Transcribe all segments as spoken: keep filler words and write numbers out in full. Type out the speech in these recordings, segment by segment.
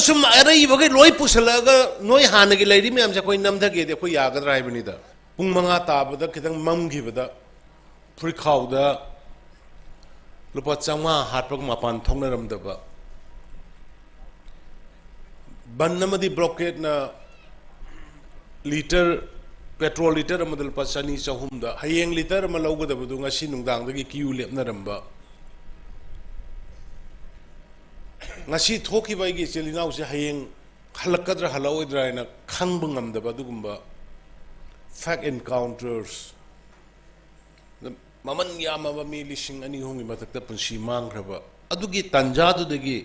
ꯁꯨꯝ ꯑꯔꯩꯕꯈꯩ ꯂꯣꯏ ꯄꯨꯁꯜꯂꯛꯑꯒ ꯅꯣꯏ ꯍꯥꯟꯅꯒꯤ ꯂꯩꯔꯤ ꯃꯌꯥꯝꯁꯦ ꯑꯩꯈꯣꯏ ꯅꯝꯊꯒꯦꯗꯤ ꯑꯩꯈꯣꯏ ꯌꯥꯒꯗ꯭ꯔꯥ ꯍꯥꯏꯕꯅꯤꯗ꯫ ꯄꯨꯡ ꯃꯉꯥ ꯇꯥꯕꯗ ꯈꯤꯇꯪ ꯃꯝꯈꯤꯕꯗ ꯐꯨꯔꯤꯠꯈꯥꯎꯗ ꯂꯨꯄꯥ ꯆꯥꯝꯃꯉꯥ ꯍꯥꯠꯄꯒ ꯃꯄꯥꯟ ꯊꯣꯛꯅꯔꯝꯗꯕ, ꯕꯟ ꯑꯃꯗꯤ ꯕ꯭ꯂꯣꯀꯦꯠꯅ ꯂꯤꯇꯔ, ꯄꯦꯇ꯭ꯔꯣꯜ ꯂꯤꯇꯔ ꯑꯃꯗ ꯂꯨꯄꯥ ꯆꯅꯤ ꯆꯍꯨꯝꯗ, ꯍꯌꯦꯡ ꯂꯤꯇꯔ ꯑꯃ ꯂꯧꯒꯗꯕꯗꯨ ꯉꯁꯤ ꯅꯨꯡꯗꯥꯡꯗꯒꯤ ꯀ꯭ꯌꯨ ꯂꯦꯞꯅꯔꯝꯕ, ꯉꯁꯤ ꯊꯣꯛꯈꯤꯕ ꯑꯩꯒꯤ ꯏꯆꯤꯜ ꯏꯅꯥꯎꯁꯦ ꯍꯌꯦꯡ ꯍꯜꯂꯛꯀꯗ꯭ꯔꯥ ꯍꯜꯂꯛꯑꯣꯏꯗ꯭ꯔꯥ ꯍꯥꯏꯅ ꯈꯪꯕ ꯉꯝꯗꯕ ꯑꯗꯨꯒꯨꯝꯕ ꯐꯦꯛ ꯑꯦꯟꯀꯥꯎꯟꯇꯔꯁ, ꯃꯃꯜ ꯌꯥꯝꯃꯕ ꯃꯤ ꯂꯤꯁꯤꯡ ꯑꯅꯤ ꯑꯍꯨꯝꯒꯤ ꯃꯊꯛꯇ ꯄꯨꯟꯁꯤ ꯃꯥꯡꯈ꯭ꯔꯕ ꯑꯗꯨꯒꯤ ꯇꯥꯟꯖꯥꯗꯨꯗꯒꯤ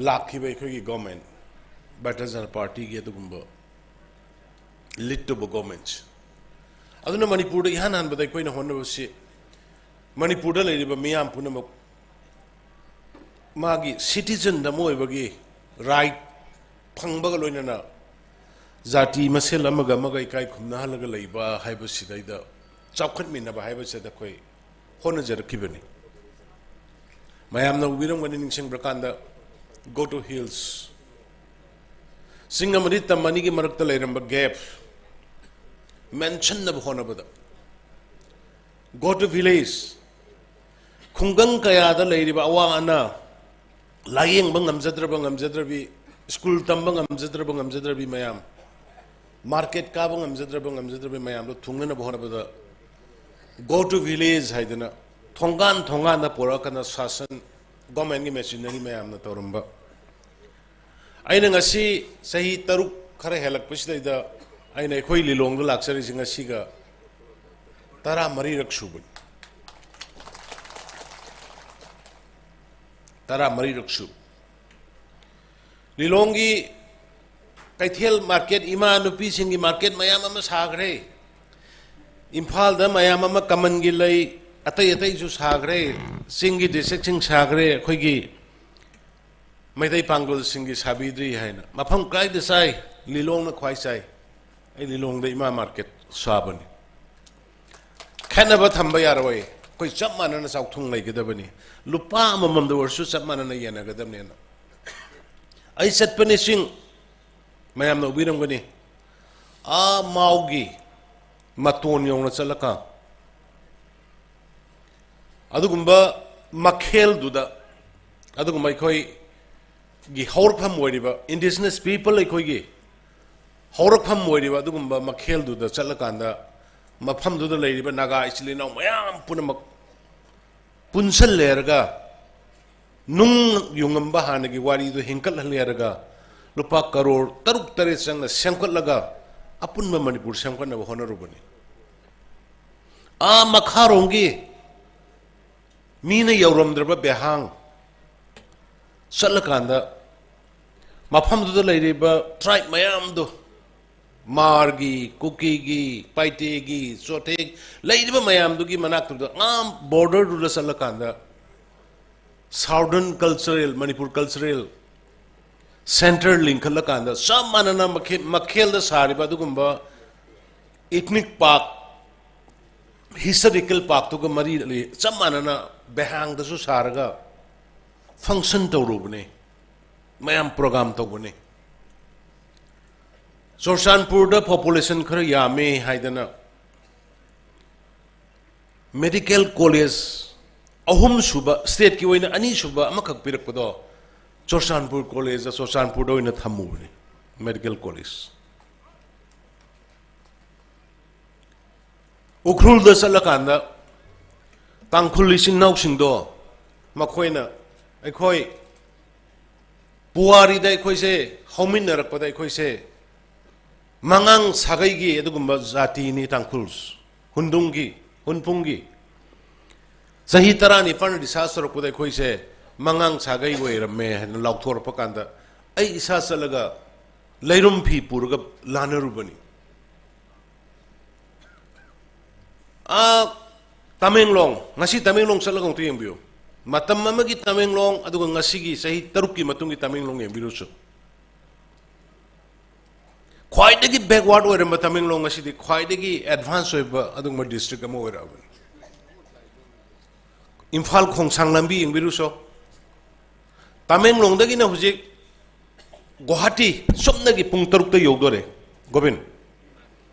ꯂꯥꯛꯈꯤꯕ ꯑꯩꯈꯣꯏꯒꯤ ꯒꯣꯔꯃꯦꯟ, ꯚꯥꯔꯇꯤꯌ ꯖꯅꯇꯥ ꯄꯥꯔꯇꯤꯒꯤ ꯑꯗꯨꯒꯨꯝꯕ ꯂꯤꯠ ꯇꯧꯕ ꯒꯣꯔꯃꯦꯟꯁꯦ꯫ ꯑꯗꯨꯅ ꯃꯅꯤꯄꯨꯔꯗ ꯏꯍꯥꯟ ꯍꯥꯟꯕꯗ ꯑꯩꯈꯣꯏꯅ ꯍꯣꯠꯅꯕꯁꯤ ꯃꯅꯤꯄꯨꯔꯗ ꯂꯩꯔꯤꯕ ꯃꯤꯌꯥꯝ ꯄꯨꯝꯅꯃꯛ ꯃꯥꯒꯤ ꯁꯤꯇꯤꯖꯟ ꯑꯃ ꯑꯣꯏꯕꯒꯤ ꯔꯥꯏꯠ ꯐꯪꯕꯒ ꯂꯣꯏꯅꯅ ꯖꯥꯇꯤ ꯃꯁꯦꯜ ꯑꯃꯒ ꯑꯃꯒ ꯏꯀꯥꯏ ꯈꯨꯝꯅꯍꯜꯂꯒ ꯂꯩꯕ ꯍꯥꯏꯕꯁꯤꯗꯩꯗ ꯆꯥꯎꯈꯠꯃꯤꯟꯅꯕ ꯍꯥꯏꯕꯁꯤꯗ ꯑꯩꯈꯣꯏ ꯍꯣꯠꯅꯖꯔꯛꯈꯤꯕꯅꯤ꯫ ꯃꯌꯥꯝꯅ ꯎꯕꯤꯔꯝꯒꯅꯤ, ꯅꯤꯡꯁꯤꯡꯕ꯭ꯔ ꯀꯥꯟꯗ, go to hills, ꯆꯤꯡ ꯑꯃꯗꯤ ꯇꯝ ꯑꯅꯤꯒꯤ ꯃꯔꯛꯇ ꯂꯩꯔꯝꯕ ꯒꯦꯞ ꯃꯦꯟꯁꯟꯅꯕ ꯍꯣꯠꯅꯕꯗ, go to village, ꯈꯨꯡꯒꯪ ꯀꯌꯥꯗ ꯂꯩꯔꯤꯕ ꯑꯋꯥ ꯑꯅꯥ, ꯂꯥꯌꯦꯡꯕ ꯉꯝꯖꯗ꯭ꯔꯕ ꯉꯝꯖꯗ꯭ꯔꯕꯤ, ꯁ꯭ꯀꯨꯜ ꯇꯝꯕ ꯉꯝꯖꯗ꯭ꯔꯕ ꯉꯝꯖꯗ꯭ꯔꯕꯤ ꯃꯌꯥꯝ, ꯃꯥꯔꯀꯦꯠ ꯀꯥꯕ ꯉꯝꯖꯗ꯭ꯔꯕ ꯉꯝꯖꯗ꯭ꯔꯕꯤ ꯃꯌꯥꯝꯗꯣ ꯊꯨꯡꯅꯅꯕ ꯍꯣꯠꯅꯕꯗ go to village ꯍꯥꯏꯗꯅ ꯊꯣꯡꯒꯥꯟ ꯊꯣꯡꯒꯥꯟꯗ ꯄꯨꯔꯛꯀꯅ ꯁꯥꯁꯟ, ꯒꯣꯔꯃꯦꯟꯒꯤ ꯃꯦꯆꯤꯅꯔꯤ ꯃꯌꯥꯝꯅ ꯇꯧꯔꯝꯕ꯫ ꯑꯩꯅ ꯉꯁꯤ ꯆꯍꯤ ꯇꯔꯨꯛ ꯈꯔ ꯍꯦꯜꯂꯛꯄꯁꯤꯗꯩꯗ ꯑꯩꯅ ꯑꯩꯈꯣꯏ ꯂꯤꯂꯣꯡꯗ ꯂꯥꯛꯆꯔꯤꯁꯤ ꯉꯁꯤꯒ ꯇꯔꯥꯃꯔꯤꯔꯛ ꯁꯨꯕꯅꯤ꯫ ꯇꯔꯥꯃꯔꯤꯔꯛ ꯁꯨꯕ꯫ ꯂꯤꯂꯣꯡꯒꯤ ꯀꯩꯊꯦꯜ ꯃꯥꯔꯀꯦꯠ, ꯏꯃꯥ ꯅꯨꯄꯤꯁꯤꯡꯒꯤ ꯃꯥꯔꯀꯦꯠ ꯃꯌꯥꯝ ꯑꯃ ꯁꯥꯈ꯭ꯔꯦ꯫ ꯏꯝꯐꯥꯜꯗ ꯃꯌꯥꯝ ꯑꯃ ꯀꯃꯟꯒꯤ ꯂꯩ, ꯑꯇꯩ ꯑꯇꯩꯁꯨ ꯁꯥꯈ꯭ꯔꯦ꯫ ꯆꯤꯡꯒꯤ ꯗꯤꯁꯇ꯭ꯔꯤꯛꯁꯤꯡ ꯁꯥꯈ꯭ꯔꯦ꯫ ꯑꯩꯈꯣꯏꯒꯤ ꯃꯩꯇꯩ ꯄꯥꯡꯒꯜꯁꯤꯡꯒꯤ ꯁꯥꯕꯤꯗ꯭ꯔꯤ ꯍꯥꯏꯅ꯫ ꯃꯐꯝ ꯀꯥꯏꯗ ꯆꯥꯏ? ꯂꯤꯂꯣꯡꯅ ꯈ꯭ꯋꯥꯏ ꯆꯥꯏ꯫ ꯑꯩ ꯂꯤꯂꯣꯡꯗ ꯏꯃꯥ ꯃꯥꯔꯀꯦꯠ ꯁꯥꯕꯅꯤ꯫ ꯈꯦꯠꯅꯕ ꯊꯝꯕ ꯌꯥꯔꯣꯏ꯫ ꯑꯩꯈꯣꯏ ꯆꯞ ꯃꯥꯟꯅꯅ ꯆꯥꯎꯊꯨꯡ ꯂꯩꯒꯗꯕꯅꯤ꯫ ꯂꯨꯄꯥ ꯑꯃꯃꯝꯗ ꯑꯣꯏꯔꯁꯨ ꯆꯞ ꯃꯥꯟꯅꯅ ꯌꯦꯟꯅꯒꯗꯕꯅꯦꯅ꯫ ꯑꯩ ꯆꯠꯄꯅꯤ ꯆꯤꯡ, ꯃꯌꯥꯝꯅ ꯎꯕꯤꯔꯝꯒꯅꯤ, ꯑꯥ ꯃꯥꯎꯒꯤ ꯃꯇꯣꯟ ꯌꯧꯅ ꯆꯠꯂꯒ ꯑꯗꯨꯒꯨꯝꯕ ꯃꯈꯦꯜꯗꯨꯗ, ꯑꯗꯨꯒꯨꯝꯕ ꯑꯩꯈꯣꯏꯒꯤ ꯍꯧꯔꯛꯐꯝ ꯑꯣꯏꯔꯤꯕ indigenous people, ꯑꯩꯈꯣꯏꯒꯤ ꯍꯧꯔꯛꯐꯝ ꯑꯣꯏꯔꯤꯕ ꯑꯗꯨꯒꯨꯝꯕ ꯃꯈꯦꯜꯗꯨꯗ ꯆꯠꯂꯀꯥꯟꯗ, ꯃꯐꯝꯗꯨꯗ ꯂꯩꯔꯤꯕ ꯅꯥꯒꯥ ꯏꯆꯤꯜ ꯏꯅꯥꯎ ꯃꯌꯥꯝ ꯄꯨꯝꯅꯃꯛ ꯄꯨꯟꯁꯜꯂꯦꯔꯒ, ꯅꯨꯡ ꯌꯨꯡꯉꯝꯕ ꯍꯥꯟꯅꯒꯤ ꯋꯥꯔꯤꯗꯨ ꯍꯤꯡꯀꯠꯍꯜꯂꯦꯔꯒ, ꯂꯨꯄꯥ ꯀꯔꯣꯔ ꯇꯔꯨꯛ ꯇꯔꯦꯠ ꯆꯪꯅ ꯁꯦꯝꯒꯠꯂꯒ, ꯑꯄꯨꯟꯕ ꯃꯅꯤꯄꯨꯔ ꯁꯦꯝꯒꯠꯅꯕ ꯍꯣꯠꯅꯔꯨꯕꯅꯤ꯫ ꯑꯥ ꯃꯈꯥꯔꯣꯝꯒꯤ ꯃꯤꯅ ꯌꯧꯔꯝꯗ꯭ꯔꯕ ꯕꯦꯍꯥꯡ ꯆꯠꯂꯀꯥꯟꯗ, ꯃꯐꯝꯗꯨꯗ ꯂꯩꯔꯤꯕ tribe ꯃꯌꯥꯝꯗꯣ, ꯃꯥꯔꯒꯤ, ꯀꯨꯀꯤꯒꯤ, ꯄꯥꯏꯇꯦꯒꯤ, ꯆꯣꯊꯦ, ꯂꯩꯔꯤꯕ ꯃꯌꯥꯝꯗꯨꯒꯤ ꯃꯅꯥꯛꯇꯨꯗ, ꯑꯥ borderꯗꯨꯗ ꯆꯠꯂꯀꯥꯟꯗ, Southern cultural, Manipur cultural centre ꯂꯤꯡꯈꯠꯂꯀꯥꯟꯗ, ꯆꯞ ꯃꯥꯟꯅꯅ ꯃꯈꯦ-, ꯃꯈꯦꯜꯗ ꯁꯥꯔꯤꯕ ꯑꯗꯨꯒꯨꯝꯕ ethnic park, historical parkꯇꯨꯒ ꯃꯔꯤ ꯂꯩ-, ꯆꯞ ꯃꯥꯟꯅꯅ ꯕꯦꯍꯥꯡꯗꯁꯨ ꯁꯥꯔꯒ function ꯇꯧꯔꯨꯕꯅꯦ, ꯃꯌꯥꯝ program ꯇꯧꯕꯅꯦ꯫ ꯆꯨꯔꯆꯥꯟꯄꯨꯔꯗ population ꯈꯔ ꯌꯥꯝꯃꯦ ꯍꯥꯏꯗꯅ medical college ꯑꯍꯨꯝꯁꯨꯕ, stateꯀꯤ ꯑꯣꯏꯅ ꯑꯅꯤꯁꯨꯕ ꯑꯃꯈꯛ ꯄꯤꯔꯛꯄꯗꯣ, ꯆꯨꯔꯆꯥꯟꯄꯨꯔ collegeꯇ, ꯆꯨꯔꯆꯥꯟꯄꯨꯔꯗ ꯑꯣꯏꯅ ꯊꯝꯃꯨꯕꯅꯤ, medical college꯫ ꯎꯈ꯭ꯔꯨꯜꯗ ꯆꯠꯂꯀꯥꯟꯗ ꯇꯥꯡꯈꯨꯜ ꯏꯆꯤꯟ ꯏꯅꯥꯎꯁꯤꯡꯗꯣ, ꯃꯈꯣꯏꯅ, ꯑꯩꯈꯣꯏ ꯄꯨꯋꯥꯔꯤꯗ ꯑꯩꯈꯣꯏꯁꯦ ꯍꯧꯃꯤꯟꯅꯔꯛꯄꯗ, ꯑꯩꯈꯣꯏꯁꯦ ꯃꯉꯥꯡ ꯁꯥꯒꯩꯒꯤ ꯑꯗꯨꯒꯨꯝꯕ ꯖꯥꯇꯤꯅꯤ ꯇꯥꯡꯈꯨꯜ, ꯍꯨꯟꯗꯨꯡꯒꯤ, ꯍꯨꯟꯄꯨꯡꯒꯤ꯫ ꯆꯍꯤ ꯇꯔꯥꯅꯤꯄꯥꯟ research ꯇꯧꯔꯛꯄꯗ ꯑꯩꯈꯣꯏꯁꯦ ꯃꯉꯥꯡ ꯁꯥꯒꯩ ꯑꯣꯏꯔꯝꯃꯦ ꯍꯥꯏꯅ ꯂꯥꯎꯊꯣꯔꯛꯄ ꯀꯥꯟꯗ, ꯑꯩ ꯏꯁꯥ ꯆꯠꯂꯒ ꯂꯩꯔꯨꯝ ꯐꯤ ꯄꯨꯔꯒ ꯂꯥꯟꯅꯔꯨꯕꯅꯤ꯫ ꯑꯥ, ꯇꯃꯦꯡꯂꯣꯡ, ꯉꯁꯤ ꯇꯃꯦꯡꯂꯣꯡ ꯆꯠꯂꯒ ꯑꯃꯨꯛꯇ ꯌꯦꯡꯕꯤꯌꯨ꯫ ꯃꯇꯝ ꯑꯃꯒꯤ ꯇꯃꯦꯡꯂꯣꯡ, ꯑꯗꯨꯒ ꯉꯁꯤꯒꯤ ꯆꯍꯤ ꯇꯔꯨꯛꯀꯤ ꯃꯇꯨꯡꯒꯤ ꯇꯃꯦꯡꯂꯣꯡ ꯌꯦꯡꯕꯤꯔꯨꯁꯨ꯫ ꯈ꯭ꯋꯥꯏꯗꯒꯤ backward ꯑꯣꯏꯔꯝꯕ ꯇꯃꯦꯡꯂꯣꯡ ꯉꯁꯤꯗꯤ ꯈ꯭ꯋꯥꯏꯗꯒꯤ advance ꯑꯣꯏꯕ ꯑꯗꯨꯒꯨꯝꯕ district ꯑꯃ ꯑꯣꯏꯔꯛꯑꯕꯅꯤ꯫ ꯏꯝꯐꯥꯜ ꯈꯣꯡꯁꯥꯡ ꯂꯝꯕꯤ ꯌꯦꯡꯕꯤꯔꯨꯁꯣ꯫ ꯇꯃꯦꯡꯂꯣꯡꯗꯒꯤꯅ ꯍꯧꯖꯤꯛ ꯒꯨꯋꯥꯍꯥꯇꯤ ꯆꯨꯞꯅꯒꯤ ꯄꯨꯡ ꯇꯔꯨꯛꯇ ꯌꯧꯗꯣꯔꯦ꯫ ꯒꯣꯕꯤꯟ,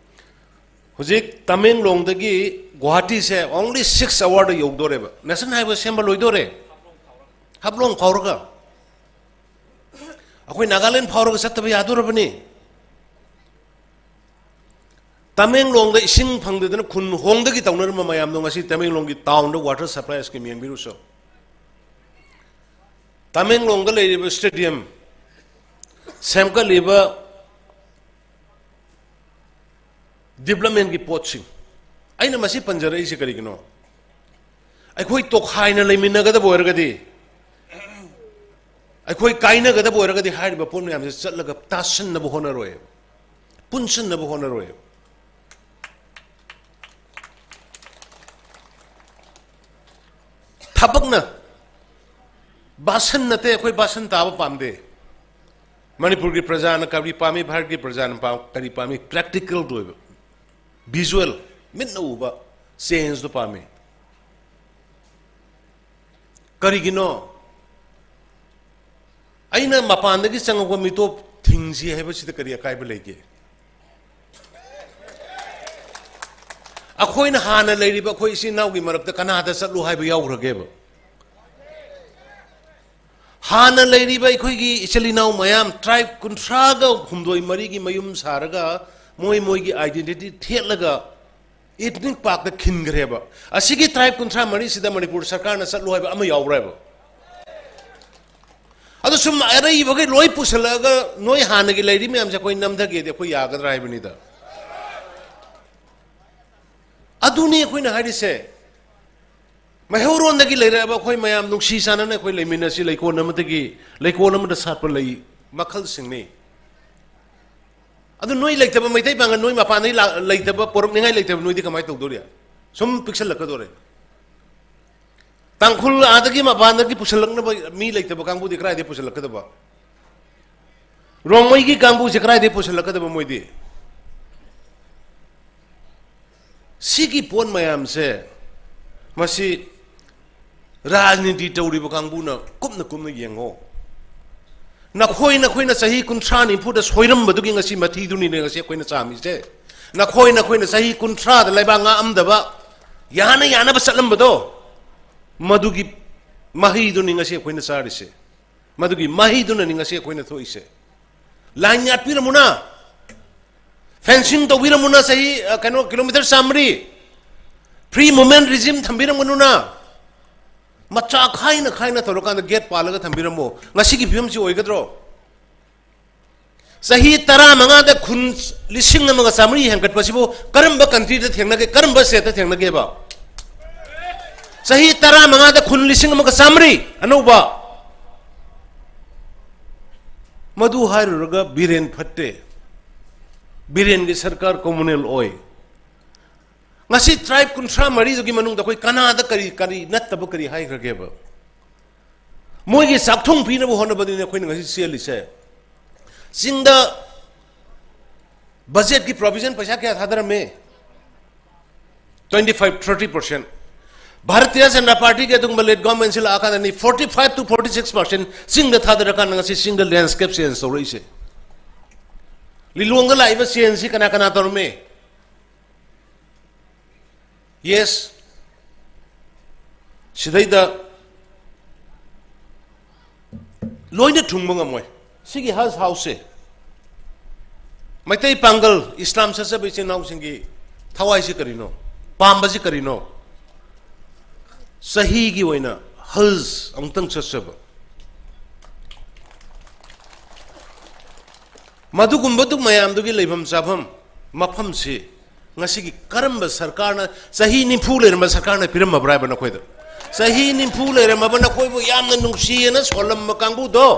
ꯍꯧꯖꯤꯛ ꯇꯃꯦꯡꯂꯣꯡꯗꯒꯤ ꯒꯨꯋꯥꯍꯥꯇꯤꯁꯦ only six hourꯗ ꯌꯧꯗꯣꯔꯦꯕ꯫ National Highway ꯁꯦꯝꯕ ꯂꯣꯏꯗꯣꯔꯦ꯫ ꯍꯥꯐꯂꯣꯡ ꯐꯥꯎꯔꯒ, ꯑꯩꯈꯣꯏ ꯅꯥꯒꯥꯂꯦꯟ ꯐꯥꯎꯔꯒ ꯆꯠꯇꯕ ꯌꯥꯗꯣꯔꯕꯅꯤ꯫ ꯇꯃꯦꯡꯂꯣꯡꯗ ꯏꯁꯤꯡ ꯐꯪꯗꯗꯅ ꯈꯨꯟ ꯍꯣꯡꯗꯒꯤ ꯇꯧꯅꯔꯝꯕ ꯃꯌꯥꯝꯗꯣ ꯉꯁꯤ ꯇꯃꯦꯡꯂꯣꯡꯒꯤ townꯗ water supply scheme ꯌꯦꯡꯕꯤꯔꯨꯁꯨ꯫ ꯇꯃꯦꯡꯂꯣꯡꯗ ꯂꯩꯔꯤꯕ stadium ꯁꯦꯝꯒꯠꯂꯤꯕ developmentꯀꯤ ꯄꯣꯠꯁꯤꯡ, ꯑꯩꯅ ꯃꯁꯤ ꯄꯟꯖꯔꯛꯏꯁꯦ ꯀꯔꯤꯒꯤꯅꯣ? ꯑꯩꯈꯣꯏ ꯇꯣꯈꯥꯏꯅ ꯂꯩꯃꯤꯟꯅꯒꯗꯕ ꯑꯣꯏꯔꯒꯗꯤ, ꯑꯩꯈꯣꯏ ꯀꯥꯏꯅꯒꯗꯕ ꯑꯣꯏꯔꯒꯗꯤ ꯍꯥꯏꯔꯤꯕ ꯄꯣꯠ ꯃꯌꯥꯝꯁꯦ ꯆꯠꯂꯒ ꯇꯥꯁꯤꯟꯅꯕ ꯍꯣꯠꯅꯔꯣꯏꯕ, ꯄꯨꯟꯁꯤꯟꯅꯕ ꯍꯣꯠꯅꯔꯣꯏꯕ꯫ ꯊꯕꯛꯅ ꯕꯥꯁꯟ ꯅꯠꯇꯦ, ꯑꯩꯈꯣꯏ ꯕꯥꯁꯟ ꯇꯥꯕ ꯄꯥꯝꯗꯦ꯫ ꯃꯅꯤꯄꯨꯔꯒꯤ ꯄ꯭ꯔꯖꯥꯅ ꯀꯔꯤ ꯄꯥꯝꯃꯤ, ꯚꯥꯔꯠꯀꯤ ꯄ꯭ꯔꯖꯥꯅ ꯄꯥꯝ-, ꯀꯔꯤ ꯄꯥꯝꯃꯤ, practicalꯗ ꯑꯣꯏꯕ, visual, ꯃꯤꯠꯅ ꯎꯕ changeꯗꯨ ꯄꯥꯝꯃꯤ꯫ ꯀꯔꯤꯒꯤꯅꯣ? ꯑꯩꯅ ꯃꯄꯥꯟꯗꯒꯤ ꯆꯪꯉꯛꯄ ꯃꯤꯇꯣꯞ ꯊꯤꯡꯁꯤ ꯍꯥꯏꯕꯁꯤꯗ ꯀꯔꯤ ꯑꯀꯥꯏꯕ ꯂꯩꯒꯦ? ꯑꯩꯈꯣꯏꯅ ꯍꯥꯟꯅ ꯂꯩꯔꯤꯕ ꯑꯩꯈꯣꯏ ꯏꯆꯤꯟ ꯏꯅꯥꯎꯒꯤ ꯃꯔꯛꯇ ꯀꯅꯥꯗ ꯆꯠꯂꯨ ꯍꯥꯏꯕ ꯌꯥꯎꯈ꯭ꯔꯒꯦꯕ? ꯍꯥꯟꯅ ꯂꯩꯔꯤꯕ ꯑꯩꯈꯣꯏꯒꯤ ꯏꯆꯤꯜ ꯏꯅꯥꯎ ꯃꯌꯥꯝ tribe ꯀꯨꯟꯊ꯭ꯔꯥꯒ ꯍꯨꯝꯗꯣꯏ ꯃꯔꯤꯒꯤ ꯃꯌꯨꯝ ꯁꯥꯔꯒ ꯃꯣꯏ ꯃꯣꯏꯒꯤ identity ꯊꯦꯠꯂꯒ ethnic parkꯇ ꯈꯤꯟꯈ꯭ꯔꯦꯕ꯫ ꯑꯁꯤꯒꯤ tribe ꯀꯨꯟꯊ꯭ꯔꯥ ꯃꯔꯤꯁꯤꯗ ꯃꯅꯤꯄꯨꯔ ꯁꯔꯀꯥꯔꯅ ꯆꯠꯂꯨ ꯍꯥꯏꯕ ꯑꯃ ꯌꯥꯎꯕ꯭ꯔꯥ ꯍꯥꯏꯕ? ꯑꯗꯨ ꯁꯨꯝ ꯑꯔꯩꯕꯈꯩ ꯂꯣꯏ ꯄꯨꯁꯜꯂꯛꯑꯒ ꯅꯣꯏ ꯍꯥꯟꯅꯒꯤ ꯂꯩꯔꯤ ꯃꯌꯥꯝꯁꯦ ꯑꯩꯈꯣꯏ ꯅꯝꯊꯒꯦꯗꯤ ꯑꯩꯈꯣꯏ ꯌꯥꯒꯗ꯭ꯔꯥ ꯍꯥꯏꯕꯅꯤꯗ꯫ ꯑꯗꯨꯅꯤ ꯑꯩꯈꯣꯏꯅ ꯍꯥꯏꯔꯤꯁꯦ꯫ ꯃꯩꯍꯧꯔꯣꯟꯗꯒꯤ ꯂꯩꯔꯛꯑꯕ ꯑꯩꯈꯣꯏ ꯃꯌꯥꯝ ꯅꯨꯡꯁꯤ ꯆꯥꯟꯅꯅ ꯑꯩꯈꯣꯏ ꯂꯩꯃꯤꯟꯅꯁꯤ꯫ ꯂꯩꯀꯣꯜ ꯑꯃꯗꯒꯤ, ꯂꯩꯀꯣꯜ ꯑꯃꯗ ꯁꯥꯠꯄ ꯂꯩ ꯃꯈꯜꯁꯤꯡꯅꯤ꯫ ꯑꯗꯨ ꯅꯣꯏ ꯂꯩꯇꯕ ꯃꯩꯇꯩ ꯄꯥꯡꯒꯜ, ꯅꯣꯏ ꯃꯄꯥꯟꯗꯒꯤ ꯂꯥꯛ-, ꯂꯩꯇꯕ, ꯄꯣꯔꯛꯅꯤꯡꯉꯥꯏ ꯂꯩꯇꯕ ꯅꯣꯏꯗꯤ ꯀꯃꯥꯏꯅ ꯇꯧꯗꯣꯔꯤ? ꯁꯨꯝ ꯄꯤꯛꯁꯜꯂꯛꯀꯗꯣꯔꯦ꯫ ꯇꯥꯡꯈꯨꯜ ꯑꯥꯗꯒꯤ ꯃꯄꯥꯟꯗꯒꯤ ꯄꯨꯁꯜꯂꯛꯅꯕ ꯃꯤ ꯂꯩꯇꯕ ꯀꯥꯡꯕꯨꯗꯤ ꯀꯗꯥꯏꯗꯒꯤ ꯄꯨꯁꯜꯂꯛꯀꯗꯕ? ꯔꯣꯡꯃꯩꯒꯤ ꯀꯥꯡꯕꯨꯁꯦ ꯀꯗꯥꯏꯗꯒꯤ ꯄꯨꯁꯜꯂꯛꯀꯗꯕ ꯃꯣꯏꯗꯤ? ꯁꯤꯒꯤ ꯄꯣꯠ ꯃꯌꯥꯝꯁꯦ, ꯃꯁꯤ ꯔꯥꯖꯅꯤꯇꯤ ꯇꯧꯔꯤꯕ ꯀꯥꯡꯕꯨꯅ ꯀꯨꯞꯅ ꯀꯨꯞꯅ ꯌꯦꯡꯉꯣ꯫ ꯅꯈꯣꯏ ꯅꯈꯣꯏꯅ ꯆꯍꯤ ꯀꯨꯟꯊ꯭ꯔꯥ ꯅꯤꯐꯨꯗ ꯁꯣꯏꯔꯝꯕꯗꯨꯒꯤ ꯉꯁꯤ ꯃꯊꯤꯗꯨꯅꯤꯅꯦ ꯉꯁꯤ ꯑꯩꯈꯣꯏꯅ ꯆꯥꯝꯃꯤꯁꯦ꯫ ꯅꯈꯣꯏ ꯅꯈꯣꯏꯅ ꯆꯍꯤ ꯀꯨꯟꯊ꯭ꯔꯥꯗ ꯂꯩꯕꯥꯛ ꯉꯥꯛꯑꯝꯗꯕ, ꯌꯥꯅ ꯌꯥꯅꯕ ꯆꯠꯂꯝꯕꯗꯣ, ꯃꯗꯨꯒꯤ ꯃꯍꯩꯗꯨꯅꯤ ꯉꯁꯤ ꯑꯩꯈꯣꯏꯅ ꯆꯥꯔꯤꯁꯦ꯫ ꯃꯗꯨꯒꯤ ꯃꯍꯩꯗꯨꯅꯅꯤ ꯉꯁꯤ ꯑꯩꯈꯣꯏꯅ ꯊꯣꯛꯏꯁꯦ꯫ ꯂꯥꯏꯟ ꯌꯥꯠꯄꯤꯔꯝꯃꯨꯅ, ꯐꯦꯟꯁꯤꯡ ꯇꯧꯕꯤꯔꯝꯃꯨꯅ, ꯆꯍꯤ, ꯑ, ꯀꯩꯅꯣ, ꯀꯤꯂꯣꯃꯤꯇꯔ ꯆꯥꯃꯔꯤ, ꯐ꯭ꯔꯤ ꯃꯨꯚꯃꯦꯟ ꯔꯤꯖꯤꯝ ꯊꯝꯕꯤꯔꯝꯒꯅꯨꯅ꯫ ꯃꯆꯥ ꯈꯥꯏꯅ ꯈꯥꯏꯅ ꯇꯧꯔꯀꯥꯟꯗ ꯒꯦꯠ ꯄꯥꯜꯂꯒ ꯊꯝꯕꯤꯔꯝꯃꯣ꯫ ꯉꯁꯤꯒꯤ ꯐꯤꯕꯝꯁꯤ ꯑꯣꯏꯒꯗ꯭ꯔꯣ? ꯆꯍꯤ ꯇꯔꯥꯃꯉꯥꯗ ꯈꯨꯟ ꯂꯤꯁꯤꯡ ꯑꯃꯒ ꯆꯥꯃꯔꯤ ꯍꯦꯟꯒꯠꯄꯁꯤꯕꯨ ꯀꯔꯝꯕ ꯀꯟꯇ꯭ꯔꯤꯗ ꯊꯦꯡꯅꯒꯦ? ꯀꯔꯝꯕ ꯁ꯭ꯇꯦꯠꯇ ꯊꯦꯡꯅꯒꯦꯕ? ꯆꯍꯤ ꯇꯔꯥꯃꯉꯥꯗ ꯈꯨꯟ ꯂꯤꯁꯤꯡ ꯑꯃꯒ ꯆꯥꯃꯔꯤ ꯑꯅꯧꯕ꯫ ꯃꯗꯨ ꯍꯥꯏꯔꯨꯔꯒ ꯕꯤꯔꯦꯟ ꯐꯠꯇꯦ, ꯕꯤꯔꯦꯟꯒꯤ ꯁꯔꯀꯥꯔ ꯀꯣꯃꯨꯅꯦꯜ ꯑꯣꯏ꯫ ꯉꯁꯤ ꯇ꯭ꯔꯥꯏꯕ ꯀꯨꯟꯊ꯭ꯔꯥ ꯃꯔꯤꯗꯨꯒꯤ ꯃꯅꯨꯡꯗ ꯑꯩꯈꯣꯏ ꯀꯅꯥꯗ ꯀꯔꯤ, ꯀꯔꯤ ꯅꯠꯇꯕ ꯀꯔꯤ ꯍꯥꯏꯈ꯭ꯔꯒꯦꯕ? ꯃꯣꯏꯒꯤ ꯆꯥꯛꯊꯨꯡ ꯄꯤꯅꯕ ꯍꯣꯠꯅꯕꯗꯨꯅꯤ ꯑꯩꯈꯣꯏꯅ ꯉꯁꯤ ꯆꯦꯜꯂꯤꯁꯦ꯫ ꯆꯤꯡꯗ ꯕꯖꯦꯠꯀꯤ ꯄ꯭ꯔꯣꯚꯤꯖꯟ ꯄꯩꯁꯥ ꯀꯌꯥ ꯊꯥꯗꯔꯝꯃꯦ? Twenty five, thirty percent꯫ Bharatiya Janata ꯄꯥꯔꯇꯤꯒꯤ ꯑꯗꯨꯒꯨꯝꯕ late ꯒꯣꯔꯃꯦꯟꯁꯤ ꯂꯥꯛꯑꯀꯥꯟꯗꯅꯤ forty five to forty six percent ꯆꯤꯡꯗ ꯊꯥꯗꯔꯀꯥꯟꯗ ꯉꯁꯤ ꯆꯤꯡꯗ ꯂꯦꯟꯁ꯭ꯀꯦꯞ ꯆꯦꯟꯖ ꯇꯧꯔꯛꯏꯁꯦ꯫ ꯂꯤꯂꯣꯡꯗ ꯂꯥꯛꯏꯕ ꯆꯦꯟꯖꯁꯤ ꯀꯅꯥ ꯀꯅꯥ ꯇꯧꯔꯝꯃꯤ? ꯌꯦꯁ, ꯁꯤꯗꯩꯗ ꯂꯣꯏꯅ ꯊꯨꯡꯕ ꯉꯝꯃꯣꯏ꯫ ꯁꯤꯒꯤ ꯍꯖ ꯍꯥꯎꯁꯁꯦ ꯃꯩꯇꯩ ꯄꯥꯡꯒꯜ ꯏꯁꯂꯥꯝ ꯆꯠꯆꯕ ꯏꯆꯤꯟ ꯏꯅꯥꯎꯁꯤꯡꯒꯤ ꯊꯋꯥꯏꯁꯤ ꯀꯔꯤꯅꯣ? ꯄꯥꯝꯕꯁꯤ ꯀꯔꯤꯅꯣ? ꯆꯍꯤꯒꯤ ꯑꯣꯏꯅ ꯍꯖ ꯑꯃꯨꯛꯇꯪ ꯆꯠꯆꯕ꯫ ꯃꯗꯨꯒꯨꯝꯕꯗꯨ ꯃꯌꯥꯝꯗꯨꯒꯤ ꯂꯩꯐꯝ ꯆꯥꯐꯝ ꯃꯐꯝꯁꯤ ꯉꯁꯤꯒꯤ ꯀꯔꯝꯕ ꯁꯔꯀꯥꯔꯅ, ꯆꯍꯤ ꯅꯤꯐꯨ ꯂꯩꯔꯝꯕ ꯁꯔꯀꯥꯔꯅ ꯄꯤꯔꯝꯃꯕ꯭ꯔꯥ ꯍꯥꯏꯕ ꯅꯈꯣꯏꯗ? ꯆꯍꯤ ꯅꯤꯐꯨ ꯂꯩꯔꯝꯃꯕ ꯅꯈꯣꯏꯕꯨ ꯌꯥꯝꯅ ꯅꯨꯡꯁꯤꯌꯦꯅ ꯁꯣꯜꯂꯝꯕ ꯀꯥꯡꯕꯨꯗꯣ,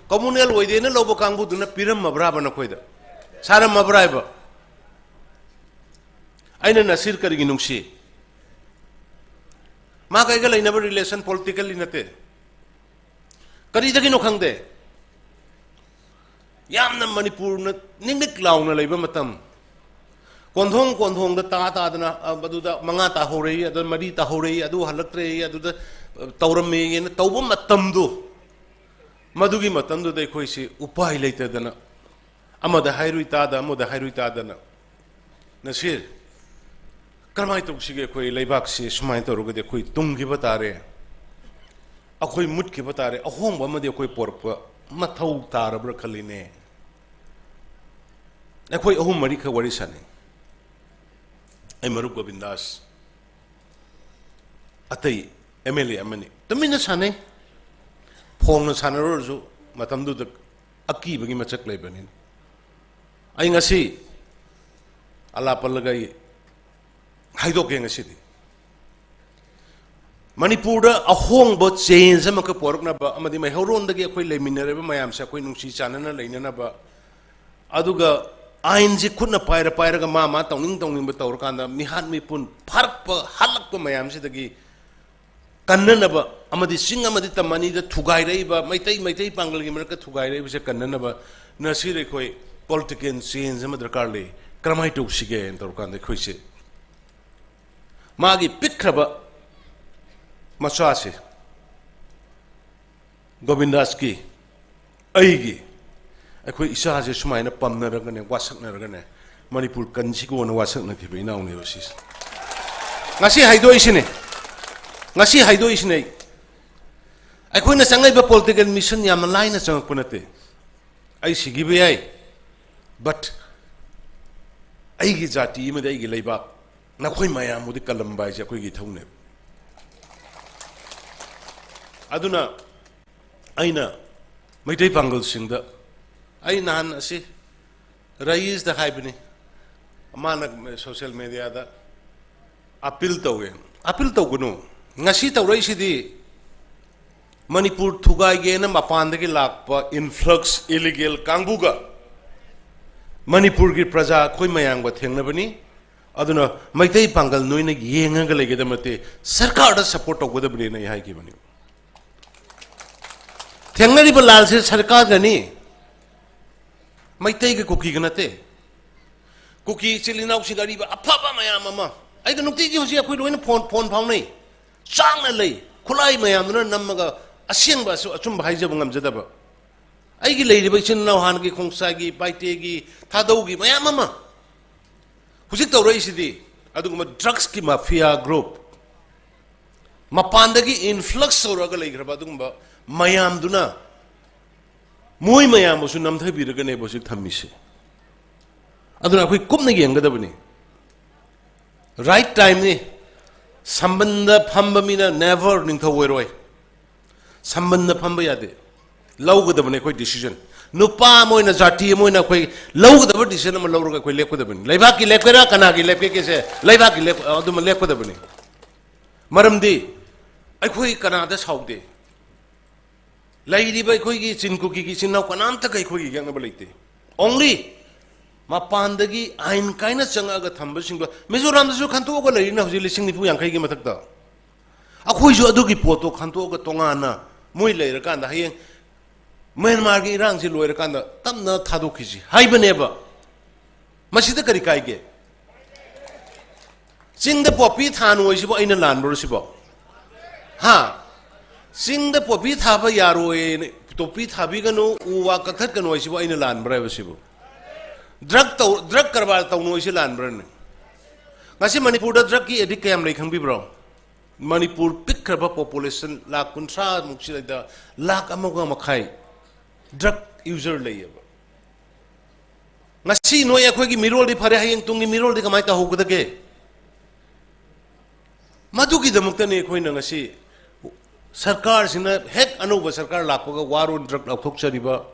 ꯀꯣꯃꯨꯅꯦꯜ ꯑꯣꯏꯗꯦꯅ ꯂꯧꯕ ꯀꯥꯡꯕꯨꯗꯨꯅ ꯄꯤꯔꯝꯃꯕ꯭ꯔꯥꯕ ꯅꯈꯣꯏꯗ? ꯁꯥꯔꯝꯃꯕ꯭ꯔꯥ ꯍꯥꯏꯕ? ꯑꯩꯅ ꯅꯁꯤꯔ ꯀꯔꯤꯒꯤ ꯅꯨꯡꯁꯤ? ꯃꯥꯒ ꯑꯩꯒ ꯂꯩꯅꯕ ꯔꯤꯂꯦꯁꯟ ꯄꯣꯂꯤꯇꯤꯀꯦꯜꯂꯤ ꯅꯠꯇꯦ꯫ ꯀꯔꯤꯗꯒꯤꯅꯣ ꯈꯪꯗꯦ, ꯌꯥꯝꯅ ꯃꯅꯤꯄꯨꯔꯅ ꯅꯤꯛ ꯅꯤꯛ ꯂꯥꯎꯅ ꯂꯩꯕ ꯃꯇꯝ, ꯀꯣꯟꯊꯣꯡ ꯀꯣꯟꯊꯣꯡꯗ ꯇꯥ ꯇꯥꯗꯅ, ꯑ, ꯑꯗꯨꯗ ꯃꯉꯥ ꯇꯥꯍꯧꯔꯦ, ꯑꯗꯨꯗ ꯃꯔꯤ ꯇꯥꯍꯧꯔꯦ, ꯑꯗꯨ ꯍꯜꯂꯛꯇ꯭ꯔꯦ, ꯑꯗꯨꯗ, ꯑ, ꯇꯧꯔꯝꯃꯦꯅ ꯇꯧꯕ ꯃꯇꯝꯗꯨ, ꯃꯗꯨꯒꯤ ꯃꯇꯝꯗꯨꯗ ꯑꯩꯈꯣꯏꯁꯤ ꯎꯄꯥꯏ ꯂꯩꯇꯗꯅ ꯑꯃꯗ ꯍꯥꯏꯔꯨꯏ ꯇꯥꯗ, ꯑꯃꯗ ꯍꯥꯏꯔꯨꯏ ꯇꯥꯗꯅ, ꯅꯁꯤꯔ, ꯀꯔꯝꯍꯥꯏꯅ ꯇꯧꯁꯤꯒꯦ? ꯑꯩꯈꯣꯏ ꯂꯩꯕꯥꯛꯁꯤ ꯁꯨꯃꯥꯏꯅ ꯇꯧꯔꯒꯗꯤ ꯑꯩꯈꯣꯏ ꯇꯨꯡꯈꯤꯕ ꯇꯥꯔꯦ, ꯑꯩꯈꯣꯏ ꯃꯨꯠꯈꯤꯕ ꯇꯥꯔꯦ, ꯑꯍꯣꯡꯕ ꯑꯃꯗꯤ ꯑꯩꯈꯣꯏ ꯄꯣꯔꯛꯄ ꯃꯊꯧ ꯇꯥꯔꯕ꯭ꯔꯥ ꯈꯜꯂꯤꯅꯦ꯫ ꯑꯩꯈꯣꯏ ꯑꯍꯨꯝ ꯃꯔꯤꯈꯛ ꯋꯥꯔꯤ ꯁꯥꯟꯅꯩ꯫ ꯑꯩ ꯃꯔꯨꯞ ꯒꯣꯕꯤꯟꯗꯥꯁ, ꯑꯇꯩ ꯑꯦꯝ ꯑꯦꯜ ꯑꯦ ꯑꯃꯅꯤ, ꯇꯨꯃꯤꯟꯅ ꯁꯥꯟꯅꯩ꯫ ꯐꯣꯡꯅ ꯁꯥꯟꯅꯔꯨꯔꯁꯨ ꯃꯇꯝꯗꯨꯗ ꯑꯀꯤꯕꯒꯤ ꯃꯆꯛ ꯂꯩꯕꯅꯤꯅ꯫ ꯑꯩ ꯉꯁꯤ ꯑꯂꯥ ꯄꯜꯂꯒ ꯑꯩ ꯍꯥꯏꯗꯣꯛꯀꯦ ꯉꯁꯤꯗꯤ꯫ ꯃꯅꯤꯄꯨꯔꯗ ꯑꯍꯣꯡꯕ ꯆꯦꯟꯖ ꯑꯃꯈꯛ ꯄꯣꯔꯛꯅꯕ ꯑꯃꯗꯤ ꯃꯩꯍꯧꯔꯣꯟꯗꯒꯤ ꯑꯩꯈꯣꯏ ꯂꯩꯃꯤꯟꯅꯔꯤꯕ ꯃꯌꯥꯝꯁꯦ ꯑꯩꯈꯣꯏ ꯅꯨꯡꯁꯤ ꯆꯥꯟꯅꯅ ꯂꯩꯅꯅꯕ, ꯑꯗꯨꯒ ꯑꯥꯏꯟꯁꯤ ꯈꯨꯠꯅ ꯄꯥꯏꯔ ꯄꯥꯏꯔꯒ ꯃꯥ ꯃꯥ ꯇꯧꯅꯤꯡ ꯇꯧꯅꯤꯡꯕ ꯇꯧꯔꯀꯥꯟꯗ ꯃꯤꯍꯥꯠ ꯃꯤꯄꯨꯟ ꯐꯥꯔꯛꯄ ꯍꯥꯠꯂꯛꯄ ꯃꯌꯥꯝꯁꯤꯗꯒꯤ ꯀꯟꯅꯅꯕ ꯑꯃꯗꯤ ꯆꯤꯡ ꯑꯃꯗꯤ ꯇꯝ ꯑꯅꯤꯗ ꯊꯨꯒꯥꯏꯔꯛꯏꯕ ꯃꯩꯇꯩ, ꯃꯩꯇꯩ ꯄꯥꯡꯒꯜꯒꯤ ꯃꯔꯛꯇ ꯊꯨꯒꯥꯏꯔꯛꯏꯕꯁꯦ ꯀꯟꯅꯅꯕ ꯅꯁꯤꯔ ꯑꯩꯈꯣꯏ ꯄꯣꯂꯤꯇꯤꯀꯦꯜ ꯆꯦꯟꯖ ꯑꯃ ꯗꯔꯀꯥꯔ ꯂꯩ꯫ ꯀꯔꯝꯍꯥꯏꯅ ꯇꯧꯁꯤꯒꯦꯅ ꯇꯧꯔꯀꯥꯟꯗ ꯑꯩꯈꯣꯏꯁꯦ ꯃꯥꯒꯤ ꯄꯤꯛꯈ꯭ꯔꯕ ꯃꯆꯥꯁꯦ ꯒꯣꯕꯤꯟꯗꯥꯁꯀꯤ, ꯑꯩꯒꯤ, ꯑꯩꯈꯣꯏ ꯏꯆꯥꯁꯦ ꯁꯨꯃꯥꯏꯅ ꯄꯝꯅꯔꯒꯅꯦ, ꯋꯥꯁꯛꯅꯔꯒꯅꯦ, ꯃꯅꯤꯄꯨꯔ ꯀꯟꯁꯤꯀꯣꯅ ꯋꯥꯁꯛꯅꯈꯤꯕ ꯏꯅꯥꯎꯅꯦꯕ ꯁꯤꯁꯦ꯫ ꯉꯁꯤ ꯍꯥꯏꯗꯣꯛꯏꯁꯤꯅꯦ, ꯉꯁꯤ ꯍꯥꯏꯗꯣꯛꯏꯁꯤꯅꯦ ꯑꯩ꯫ ꯑꯩꯈꯣꯏꯅ ꯆꯪꯂꯛꯏꯕ ꯄꯣꯂꯤꯇꯤꯀꯦꯜ ꯃꯤꯁꯟ ꯌꯥꯝꯅ ꯂꯥꯏꯅ ꯆꯪꯉꯛꯄ ꯅꯠꯇꯦ꯫ ꯑꯩ ꯁꯤꯈꯤꯕ ꯌꯥꯏ, but ꯑꯩꯒꯤ ꯖꯥꯇꯤ ꯑꯃꯗꯤ ꯑꯩꯒꯤ ꯂꯩꯕꯥꯛ, ꯅꯈꯣꯏ ꯃꯌꯥꯝꯕꯨꯗꯤ ꯀꯜꯂꯝꯕ ꯍꯥꯏꯁꯦ ꯑꯩꯈꯣꯏꯒꯤ ꯏꯊꯧꯅꯦꯕ꯫ ꯑꯗꯨꯅ ꯑꯩꯅ ꯃꯩꯇꯩ ꯄꯥꯡꯒꯜꯁꯤꯡꯗ, ꯑꯩ ꯅꯍꯥꯟ ꯑꯁꯤ ꯔꯌꯤꯁꯇ ꯍꯥꯏꯕꯅꯤ, ꯃꯥꯅ ꯁꯣꯁꯤꯌꯦꯜ ꯃꯦꯗꯤꯌꯥꯗ ꯑꯄꯤꯜ ꯇꯧꯋꯦ꯫ ꯑꯄꯤꯜ ꯇꯧꯒꯅꯨ꯫ ꯉꯁꯤ ꯇꯧꯔꯛꯏꯁꯤꯗꯤ ꯃꯅꯤꯄꯨꯔ ꯊꯨꯒꯥꯏꯒꯦꯅ ꯃꯄꯥꯟꯗꯒꯤ ꯂꯥꯛꯄ ꯏꯟꯐ꯭ꯂꯛꯁ ꯏꯂꯤꯒꯦꯜ ꯀꯥꯡꯕꯨꯒ ꯃꯅꯤꯄꯨꯔꯒꯤ ꯄ꯭ꯔꯖꯥ ꯑꯩꯈꯣꯏ ꯃꯌꯥꯝꯒ ꯊꯦꯡꯅꯕꯅꯤ꯫ ꯑꯗꯨꯅ ꯃꯩꯇꯩ ꯄꯥꯡꯒꯜ ꯅꯣꯏꯅ ꯌꯦꯡꯉꯒ ꯂꯩꯒꯗꯕ ꯅꯠꯇꯦ, ꯁꯔꯀꯥꯔꯗ ꯁꯄꯣꯔꯠ ꯇꯧꯒꯗꯕꯅꯦꯅ ꯑꯩ ꯍꯥꯏꯈꯤꯕꯅꯤ꯫ ꯊꯦꯡꯅꯔꯤꯕ ꯂꯥꯜꯁꯦ ꯁꯔꯀꯥꯔꯒꯅꯤ, ꯃꯩꯇꯩꯒ ꯀꯨꯀꯤꯒ ꯅꯠꯇꯦ꯫ ꯀꯨꯀꯤ ꯏꯆꯤꯜ ꯏꯅꯥꯎꯁꯤꯡ ꯑꯔꯤꯕ ꯑꯐꯕ ꯃꯌꯥꯝ ꯑꯃ, ꯑꯩꯒ ꯅꯨꯡꯇꯤꯒꯤ ꯍꯧꯖꯤꯛ ꯑꯩꯈꯣꯏ ꯂꯣꯏꯅ ꯐꯣꯟ, ꯐꯣꯟ ꯐꯥꯎꯅꯩ, ꯆꯥꯡꯅ ꯂꯩ꯫ ꯈꯨꯠꯂꯥꯏ ꯃꯌꯥꯝꯗꯨꯅ ꯅꯝꯃꯒ ꯑꯁꯦꯡꯕ ꯑꯆꯨ- ꯑꯆꯨꯝꯕ ꯍꯥꯏꯖꯕ ꯉꯝꯖꯗꯕ, ꯑꯩꯒꯤ ꯂꯩꯔꯤꯕ ꯏꯆꯤꯟ ꯏꯅꯥꯎ ꯍꯥꯟꯅꯒꯤ ꯈꯣꯡꯁꯥꯒꯤ, ꯄꯥꯏꯇꯦꯒꯤ, ꯊꯥꯗꯧꯒꯤ ꯃꯌꯥꯝ ꯑꯃ ꯍꯧꯖꯤꯛ ꯇꯧꯔꯛꯏꯁꯤꯗꯤ ꯑꯗꯨꯒꯨꯝꯕ ꯗ꯭ꯔꯛꯁꯀꯤ ꯃꯥꯐꯤꯌꯥ ꯒ꯭ꯔꯨꯞ, ꯃꯄꯥꯟꯗꯒꯤ ꯏꯟꯐ꯭ꯂꯛꯁ ꯇꯧꯔꯛꯑꯒ ꯂꯩꯈ꯭ꯔꯕ ꯑꯗꯨꯒꯨꯝꯕ ꯃꯌꯥꯝꯗꯨꯅ ꯃꯣꯏ ꯃꯌꯥꯝꯕꯨꯁꯨ ꯅꯝꯊꯕꯤꯔꯒꯅꯦꯕ ꯍꯧꯖꯤꯛ ꯊꯝꯃꯤꯁꯦ꯫ ꯑꯗꯨꯅ ꯑꯩꯈꯣꯏ ꯀꯨꯞꯅ ꯌꯦꯡꯒꯗꯕꯅꯤ꯫ ꯔꯥꯏꯠ ꯇꯥꯏꯝꯅꯤ꯫ ꯁꯝꯕꯟꯗ ꯐꯝꯕ ꯃꯤꯅ ꯅꯦꯚꯔ ꯅꯤꯡꯊꯧ ꯑꯣꯏꯔꯣꯏ꯫ ꯁꯝꯕꯟꯗ ꯐꯝꯕ ꯌꯥꯗꯦ꯫ ꯂꯧꯒꯗꯕꯅꯤ ꯑꯩꯈꯣꯏ ꯗꯤꯁꯤꯖꯟ꯫ ꯅꯨꯄꯥ ꯑꯃ ꯑꯣꯏꯅ, ꯖꯥꯇꯤ ꯑꯃ ꯑꯣꯏꯅ ꯑꯩꯈꯣꯏ ꯂꯧꯒꯗꯕ ꯗꯤꯁꯤꯖꯟ ꯑꯃ ꯂꯧꯔꯒ ꯑꯩꯈꯣꯏ ꯂꯦꯞꯀꯗꯕꯅꯤ꯫ ꯂꯩꯕꯥꯛꯀꯤ ꯂꯦꯞꯀꯦꯔꯥ, ꯀꯅꯥꯒꯤ ꯂꯦꯞꯀꯦꯒꯦꯁꯦ, ꯂꯩꯕꯥꯛꯀꯤ ꯂꯦꯞ-, ꯑꯗꯨꯃ ꯂꯦꯞꯀꯗꯕꯅꯤ꯫ ꯃꯔꯝꯗꯤ ꯑꯩꯈꯣꯏ ꯀꯅꯥꯗ ꯁꯥꯎꯗꯦ꯫ ꯂꯩꯔꯤꯕ ꯑꯩꯈꯣꯏꯒꯤ ꯆꯤꯟ ꯀꯨꯀꯤꯒꯤ ꯏꯆꯤꯟ ꯏꯅꯥꯎ ꯀꯅꯥꯝꯇꯒ ꯑꯩꯈꯣꯏꯒꯤ ꯌꯦꯛꯅꯕ ꯂꯩꯇꯦ꯫ Only ꯃꯄꯥꯟꯗꯒꯤ ꯑꯥꯏꯟ ꯀꯥꯏꯅ ꯆꯪꯉꯛꯑꯒ ꯊꯝꯕꯁꯤꯡꯗꯣ, ꯃꯤꯖꯣꯔꯥꯝꯗꯁꯨ ꯈꯟꯇꯣꯛꯑꯒ ꯂꯩꯔꯤꯅ ꯍꯧꯖꯤꯛ ꯂꯤꯁꯤꯡ ꯅꯤꯐꯨ ꯌꯥꯡꯈꯩꯒꯤ ꯃꯊꯛꯇ꯫ ꯑꯩꯈꯣꯏꯁꯨ ꯑꯗꯨꯒꯤ ꯄꯣꯠꯇꯣ ꯈꯟꯇꯣꯛꯑꯒ ꯇꯣꯉꯥꯟꯅ ꯃꯣꯏ ꯂꯩꯔꯀꯥꯟꯗ ꯍꯌꯦꯡ ꯃ꯭ꯌꯥꯟꯃꯥꯔꯒꯤ ꯏꯔꯥꯡꯁꯤ ꯂꯣꯏꯔꯀꯥꯟꯗ ꯇꯞꯅ ꯊꯥꯗꯣꯛꯈꯤꯁꯤ ꯍꯥꯏꯕꯅꯦꯕ꯫ ꯃꯁꯤꯗ ꯀꯔꯤ ꯀꯥꯏꯒꯦ? ꯆꯤꯡꯗ ꯄꯣꯄꯤ ꯊꯥꯅꯨ ꯍꯥꯏꯁꯤꯕꯨ ꯑꯩꯅ ꯂꯥꯟꯕ꯭ꯔꯣ ꯁꯤꯕꯣ? ꯍꯥ? ꯆꯤꯡꯗ ꯄꯣꯄꯤ ꯊꯥꯕ ꯌꯥꯔꯣꯏꯅ, ꯄꯣꯄꯤ ꯊꯥꯕꯤꯒꯅꯨ, ꯎ ꯋꯥ ꯀꯛꯊꯠꯀꯅꯨ ꯍꯥꯏꯁꯤꯕꯨ ꯑꯩꯅ ꯂꯥꯟꯕ꯭ꯔꯥ ꯍꯥꯏꯕ ꯁꯤꯕꯨ? ꯗ꯭ꯔꯛ ꯇꯧ-, ꯗ꯭ꯔꯛ ꯀꯔꯕꯥꯔ ꯇꯧꯅꯨ ꯍꯥꯏꯁꯤ ꯂꯥꯟꯕ꯭ꯔꯥꯅꯦ? ꯉꯁꯤ ꯃꯅꯤꯄꯨꯔꯗ ꯗ꯭ꯔꯛꯀꯤ ꯑꯦꯗꯤꯛ ꯀꯌꯥꯝ ꯂꯩ ꯈꯪꯕꯤꯕ꯭ꯔꯣ? ꯃꯅꯤꯄꯨꯔ ꯄꯤꯛꯈ꯭ꯔꯕ ꯄꯣꯄꯨꯂꯦꯁꯟ ꯂꯥꯈ ꯀꯨꯟꯊ꯭ꯔꯥꯃꯨꯛꯁꯤꯗꯩꯗ ꯂꯥꯈ ꯑꯃꯒ ꯃꯈꯥꯏ ꯗ꯭ꯔꯛ ꯌꯨꯖꯔ ꯂꯩꯌꯦꯕ꯫ ꯉꯁꯤ ꯅꯣꯏ ꯑꯩꯈꯣꯏꯒꯤ ꯃꯤꯔꯣꯜꯗꯤ ꯐꯔꯦ, ꯍꯌꯦꯡ ꯇꯨꯡꯒꯤ ꯃꯤꯔꯣꯜꯗꯤ ꯀꯃꯥꯏꯅ ꯇꯧꯍꯧꯒꯗꯒꯦ? ꯃꯗꯨꯒꯤꯗꯃꯛꯇꯅꯤ ꯑꯩꯈꯣꯏꯅ ꯉꯁꯤ ꯁꯔꯀꯥꯔꯁꯤꯅ ꯍꯦꯛ ꯑꯅꯧꯕ ꯁꯔꯀꯥꯔ ꯂꯥꯛꯄꯒ ꯋꯥꯔꯣꯟ ꯗ꯭ꯔꯛ ꯂꯧꯊꯣꯛꯆꯔꯤꯕ,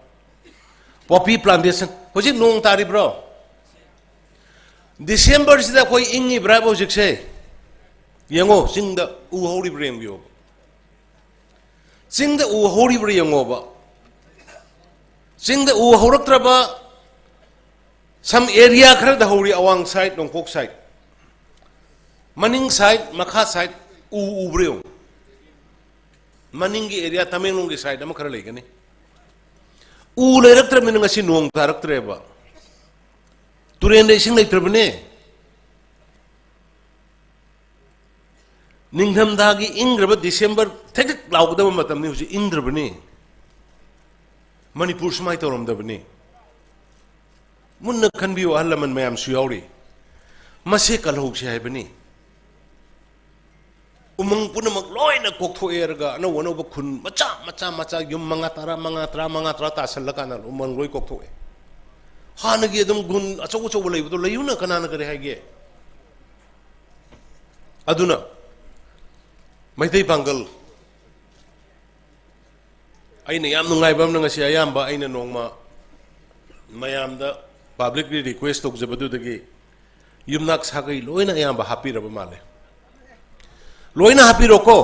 ꯄꯣꯄꯤ ꯄ꯭ꯂꯥꯟꯇꯦꯁꯟ꯫ ꯍꯧꯖꯤꯛ ꯅꯣꯡ ꯇꯥꯔꯤꯕ꯭ꯔꯣ? ꯗꯤꯁꯦꯝꯕꯔꯁꯤꯗ ꯑꯩꯈꯣꯏ ꯏꯪꯉꯤꯕ꯭ꯔꯥꯕ ꯍꯧꯖꯤꯛꯁꯦ? ꯌꯦꯡꯉꯣ, ꯆꯤꯡꯗ ꯎ ꯍꯧꯔꯤꯕ꯭ꯔꯥ ꯌꯦꯡꯕꯤꯌꯣ꯫ ꯆꯤꯡꯗ ꯎ ꯍꯧꯔꯤꯕ꯭ꯔꯥ ꯌꯦꯡꯉꯣꯕ꯫ ꯆꯤꯡꯗ ꯎ ꯍꯧꯔꯛꯇ꯭ꯔꯕ, some area ꯈꯔꯗ ꯍꯧꯔꯤ, ꯑꯋꯥꯡ ꯁꯥꯏꯠ, ꯅꯣꯡꯄꯣꯛ ꯁꯥꯏꯠ꯫ ꯃꯅꯤꯡ ꯁꯥꯏꯠ, ꯃꯈꯥ ꯁꯥꯏꯠ ꯎ ꯎꯕ꯭ꯔꯥ ꯌꯦꯡꯉꯨ꯫ ꯃꯅꯤꯡꯒꯤ area, ꯇꯃꯦꯡꯂꯣꯡꯒꯤ ꯁꯥꯏꯠ ꯑꯃ ꯈꯔ ꯂꯩꯒꯅꯤ꯫ ꯎ ꯂꯩꯔꯛꯇ꯭ꯔꯕꯅꯤꯅ ꯉꯁꯤ ꯅꯣꯡ ꯇꯥꯔꯛꯇ꯭ꯔꯦꯕ꯫ ꯇꯨꯔꯦꯟꯗ ꯏꯁꯤꯡ ꯂꯩꯇ꯭ꯔꯕꯅꯦ꯫ ꯅꯤꯡꯊꯝꯊꯥꯒꯤ ꯏꯪꯈ꯭ꯔꯕ ꯗꯤꯁꯦꯝꯕꯔ ꯊꯦꯛ ꯊꯦꯛ ꯂꯥꯎꯒꯗꯕ ꯃꯇꯝꯅꯤ, ꯍꯧꯖꯤꯛ ꯏꯪꯗ꯭ꯔꯕꯅꯤ꯫ ꯃꯅꯤꯄꯨꯔ ꯁꯨꯃꯥꯏꯅ ꯇꯧꯔꯝꯗꯕꯅꯤ꯫ ꯃꯨꯟꯅ ꯈꯟꯕꯤꯌꯨ, ꯑꯍꯜ ꯂꯃꯟ ꯃꯌꯥꯝꯁꯨ ꯌꯥꯎꯔꯤ꯫ ꯃꯁꯦ ꯀꯜꯍꯧꯁꯤ ꯍꯥꯏꯕꯅꯤ꯫ ꯎꯃꯪ ꯄꯨꯝꯅꯃꯛ ꯂꯣꯏꯅ ꯀꯣꯛꯊꯣꯛꯑꯦꯔꯒ ꯑꯅꯧ ꯑꯅꯧꯕ ꯈꯨꯟ ꯃꯆꯥ ꯃꯆꯥ ꯃꯆꯥ, ꯌꯨꯝ ꯃꯉꯥ, ꯇꯔꯥ, ꯃꯉꯥ, ꯇꯔꯥ, ꯃꯉꯥ, ꯇꯔꯥ ꯇꯥꯁꯜꯂꯀꯥꯟꯗ ꯎꯃꯪ ꯂꯣꯏ ꯀꯣꯛꯊꯣꯛꯑꯦ꯫ ꯍꯥꯟꯅꯒꯤ ꯑꯗꯨꯝ ꯒꯨꯟ ꯑꯆꯧ ꯑꯆꯧꯕ ꯂꯩꯕꯗꯣ ꯂꯩꯌꯨꯅ ꯀꯅꯥꯅ ꯀꯔꯤ ꯍꯥꯏꯒꯦ? ꯑꯗꯨꯅ ꯃꯩꯇꯩ ꯄꯥꯡꯒꯜ, ꯑꯩꯅ ꯌꯥꯝ ꯅꯨꯡꯉꯥꯏꯕ ꯑꯃꯅ, ꯉꯁꯤ ꯑꯌꯥꯝꯕ ꯑꯩꯅ ꯅꯣꯡꯃ ꯃꯌꯥꯝꯗ publicly request ꯇꯧꯖꯕꯗꯨꯗꯒꯤ ꯌꯨꯝꯅꯥꯛ ꯁꯥꯒꯩ ꯂꯣꯏꯅ ꯑꯌꯥꯝꯕ ꯍꯥꯞꯄꯤꯔꯕ ꯃꯥꯜꯂꯦ꯫ ꯂꯣꯏꯅ ꯍꯥꯞꯄꯤꯔꯣꯀꯣ,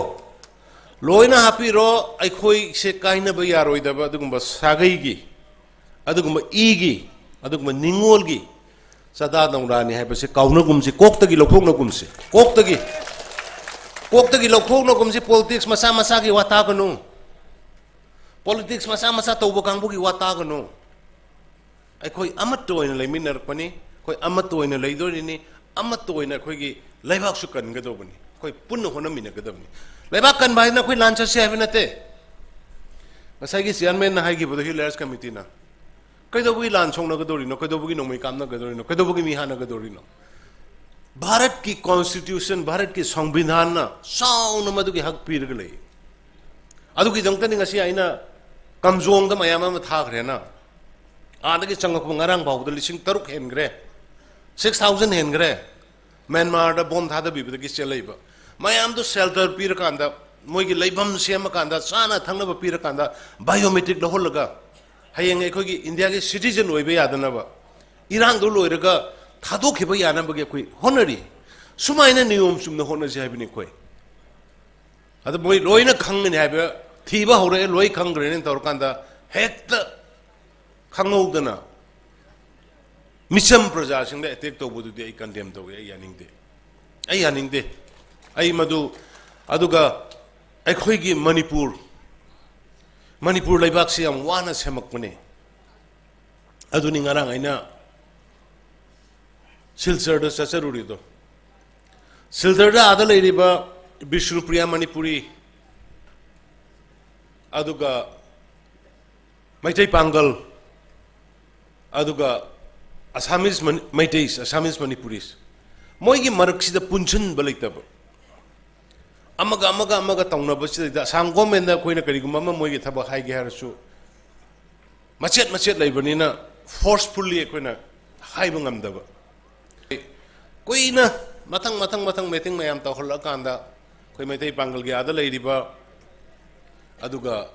ꯂꯣꯏꯅ ꯍꯥꯞꯄꯤꯔꯣ꯫ ꯑꯩꯈꯣꯏꯁꯦ ꯀꯥꯏꯅꯕ ꯌꯥꯔꯣꯏꯗꯕ ꯑꯗꯨꯒꯨꯝꯕ ꯁꯥꯒꯩꯒꯤ, ꯑꯗꯨꯒꯨꯝꯕ ꯏꯒꯤ, ꯑꯗꯨꯒꯨꯝꯕ ꯅꯤꯡꯉꯣꯜꯒꯤ ꯆꯥꯗꯥ ꯅꯧꯔꯥꯅꯤ ꯍꯥꯏꯕꯁꯦ ꯀꯥꯎꯅꯒꯨꯝꯁꯤ, ꯀꯣꯛꯇꯒꯤ ꯂꯧꯊꯣꯛꯅꯒꯨꯝꯁꯤ, ꯀꯣꯛꯇꯒꯤ, ꯀꯣꯛꯇꯒꯤ ꯂꯧꯊꯣꯛꯅꯒꯨꯝꯁꯤ꯫ Politics ꯃꯆꯥ ꯃꯆꯥꯒꯤ ꯋꯥ ꯇꯥꯒꯅꯨ, politics ꯃꯆꯥ ꯃꯆꯥ ꯇꯧꯕ ꯀꯥꯡꯕꯨꯒꯤ ꯋꯥ ꯇꯥꯒꯅꯨ꯫ ꯑꯩꯈꯣꯏ ꯑꯃꯠꯇ ꯑꯣꯏꯅ ꯂꯩꯃꯤꯟꯅꯔꯛꯄꯅꯤ, ꯑꯩꯈꯣꯏ ꯑꯃꯠꯇ ꯑꯣꯏꯅ ꯂꯩꯗꯣꯔꯤꯅꯤ, ꯑꯃꯠꯇ ꯑꯣꯏꯅ ꯑꯩꯈꯣꯏꯒꯤ ꯂꯩꯕꯥꯛꯁꯨ ꯀꯟꯒꯗꯧꯕꯅꯤ, ꯑꯩꯈꯣꯏ ꯄꯨꯟꯅ ꯍꯣꯠꯅꯃꯤꯟꯅꯒꯗꯕꯅꯤ꯫ ꯂꯩꯕꯥꯛ ꯀꯟꯕ ꯍꯥꯏꯗꯅ ꯑꯩꯈꯣꯏ ꯂꯥꯟ ꯆꯠꯁꯤ ꯍꯥꯏꯕ ꯅꯠꯇꯦ꯫ ꯉꯁꯥꯏꯒꯤ chairman ꯅ ꯍꯥꯏꯈꯤꯕꯗꯣ, Hill Rangers Committee ꯅ ꯀꯩꯗꯧꯕꯒꯤ ꯂꯥꯟ ꯁꯣꯛꯅꯒꯗꯧꯔꯤꯅꯣ, ꯀꯩꯗꯧꯕꯒꯤ ꯅꯣꯡꯃꯩ ꯀꯥꯞꯅꯒꯗꯧꯔꯤꯅꯣ, ꯀꯩꯗꯧꯕꯒꯤ ꯃꯤ ꯍꯥꯠꯅꯒꯗꯧꯔꯤꯅꯣ? ꯚꯥꯔꯠꯀꯤ constitution, ꯚꯥꯔꯠꯀꯤ ꯁꯪꯕꯤꯙꯥꯟꯅ ꯆꯥꯎꯅ ꯃꯗꯨꯒꯤ ꯍꯛ ꯄꯤꯔꯒ ꯂꯩ꯫ ꯑꯗꯨꯒꯤꯗꯃꯛꯇꯅꯤ ꯉꯁꯤ ꯑꯩꯅ ꯀꯝꯖꯣꯡꯗ ꯃꯌꯥꯝ ꯑꯃ ꯊꯥꯈ꯭ꯔꯦꯅ, ꯑꯥꯗꯒꯤ ꯆꯪꯉꯛꯄ ꯉꯔꯥꯡ ꯐꯥꯎꯕꯗ ꯂꯤꯁꯤꯡ ꯇꯔꯨꯛ ꯍꯦꯟꯈ꯭ꯔꯦ, six thousand ꯍꯦꯟꯈ꯭ꯔꯦ꯫ ꯃ꯭ꯌꯥꯟꯃꯥꯔꯗ ꯕꯣꯝ ꯊꯥꯗꯕꯤꯕꯗꯒꯤ ꯆꯦꯜꯂꯛꯏꯕ ꯃꯌꯥꯝꯗꯨ shelter ꯄꯤꯔꯀꯥꯟꯗ, ꯃꯣꯏꯒꯤ ꯂꯩꯐꯝ ꯁꯦꯝꯃꯀꯥꯟꯗ, ꯆꯥꯅ ꯊꯛꯅꯕ ꯄꯤꯔꯀꯥꯟꯗ, biometric ꯂꯧꯍꯜꯂꯒ ꯍꯌꯦꯡ ꯑꯩꯈꯣꯏꯒꯤ ꯏꯟꯗꯤꯌꯥꯒꯤ citizen ꯑꯣꯏꯕ ꯌꯥꯗꯅꯕ, ꯏꯔꯥꯡꯗꯣ ꯂꯣꯏꯔꯒ ꯊꯥꯗꯣꯛꯈꯤꯕ ꯌꯥꯅꯕꯒꯤ ꯑꯩꯈꯣꯏ ꯍꯣꯠꯅꯔꯤ꯫ ꯁꯨꯃꯥꯏꯅ ꯅꯤꯌꯣꯝ ꯆꯨꯝꯅ ꯍꯣꯠꯅꯁꯤ ꯍꯥꯏꯕꯅꯤ ꯑꯩꯈꯣꯏ꯫ ꯑꯗ ꯃꯣꯏ ꯂꯣꯏꯅ ꯈꯪꯒꯅꯤ ꯍꯥꯏꯕ, ꯊꯤꯕ ꯍꯧꯔꯛꯑꯦ, ꯂꯣꯏ ꯈꯪꯈ꯭ꯔꯦꯅ ꯇꯧꯔꯀꯥꯟꯗ ꯍꯦꯛꯇ ꯈꯪꯍꯧꯗꯅ ꯃꯤꯆꯝ ꯄ꯭ꯔꯖꯥꯁꯤꯡꯗ attack ꯇꯧꯕꯗꯨꯗꯤ ꯑꯩ condemn ꯇꯧꯏ, ꯑꯩ ꯌꯥꯅꯤꯡꯗꯦ, ꯑꯩ ꯌꯥꯅꯤꯡꯗꯦ꯫ ꯑꯩ ꯃꯗꯨ, ꯑꯗꯨꯒ ꯑꯩꯈꯣꯏꯒꯤ ꯃꯅꯤꯄꯨꯔ, ꯃꯅꯤꯄꯨꯔ ꯂꯩꯕꯥꯛꯁꯤ ꯌꯥꯝ ꯋꯥꯅ ꯁꯦꯝꯃꯛꯄꯅꯦ꯫ ꯑꯗꯨꯅꯤ ꯉꯔꯥꯡ ꯑꯩꯅ ꯁꯤꯜꯆꯔꯗ ꯆꯠꯆꯔꯨꯔꯤꯗꯣ꯫ ꯁꯤꯜꯆꯔꯗ ꯑꯥꯗ ꯂꯩꯔꯤꯕ ꯕꯤꯁꯅꯨꯄ꯭ꯔꯤꯌꯥ ꯃꯅꯤꯄꯨꯔꯤ, ꯑꯗꯨꯒ ꯃꯩꯇꯩ ꯄꯥꯡꯒꯜ, ꯑꯗꯨꯒ ꯑꯁꯥꯃꯤꯁ ꯃꯅꯤ-, ꯃꯩꯇꯩꯁ, ꯑꯁꯥꯃꯤꯁ ꯃꯅꯤꯄꯨꯔꯤꯁ, ꯃꯣꯏꯒꯤ ꯃꯔꯛꯁꯤꯗ ꯄꯨꯟꯁꯤꯟꯕ ꯂꯩꯇꯕ, ꯑꯃꯒ ꯑꯃꯒ ꯑꯃꯒ ꯇꯧꯅꯕꯁꯤꯗꯩꯗ ꯑꯁꯥꯝ ꯒꯣꯔꯃꯦꯟꯗ ꯑꯩꯈꯣꯏꯅ ꯀꯔꯤꯒꯨꯝꯕ ꯑꯃ ꯃꯣꯏꯒꯤ ꯊꯕꯛ ꯍꯥꯏꯒꯦ ꯍꯥꯏꯔꯁꯨ, ꯃꯆꯦꯠ ꯃꯆꯦꯠ ꯂꯩꯕꯅꯤꯅ forcefully ꯑꯩꯈꯣꯏꯅ ꯍꯥꯏꯕ ꯉꯝꯗꯕ꯫ ꯀꯨꯏꯅ ꯃꯊꯪ ꯃꯊꯪ ꯃꯊꯪ ꯃꯤꯇꯤꯡ ꯃꯌꯥꯝ ꯇꯧꯍꯜꯂꯛꯑꯀꯥꯟꯗ ꯑꯩꯈꯣꯏ ꯃꯩꯇꯩ ꯄꯥꯡꯒꯜꯒꯤ ꯑꯥꯗ ꯂꯩꯔꯤꯕ, ꯑꯗꯨꯒ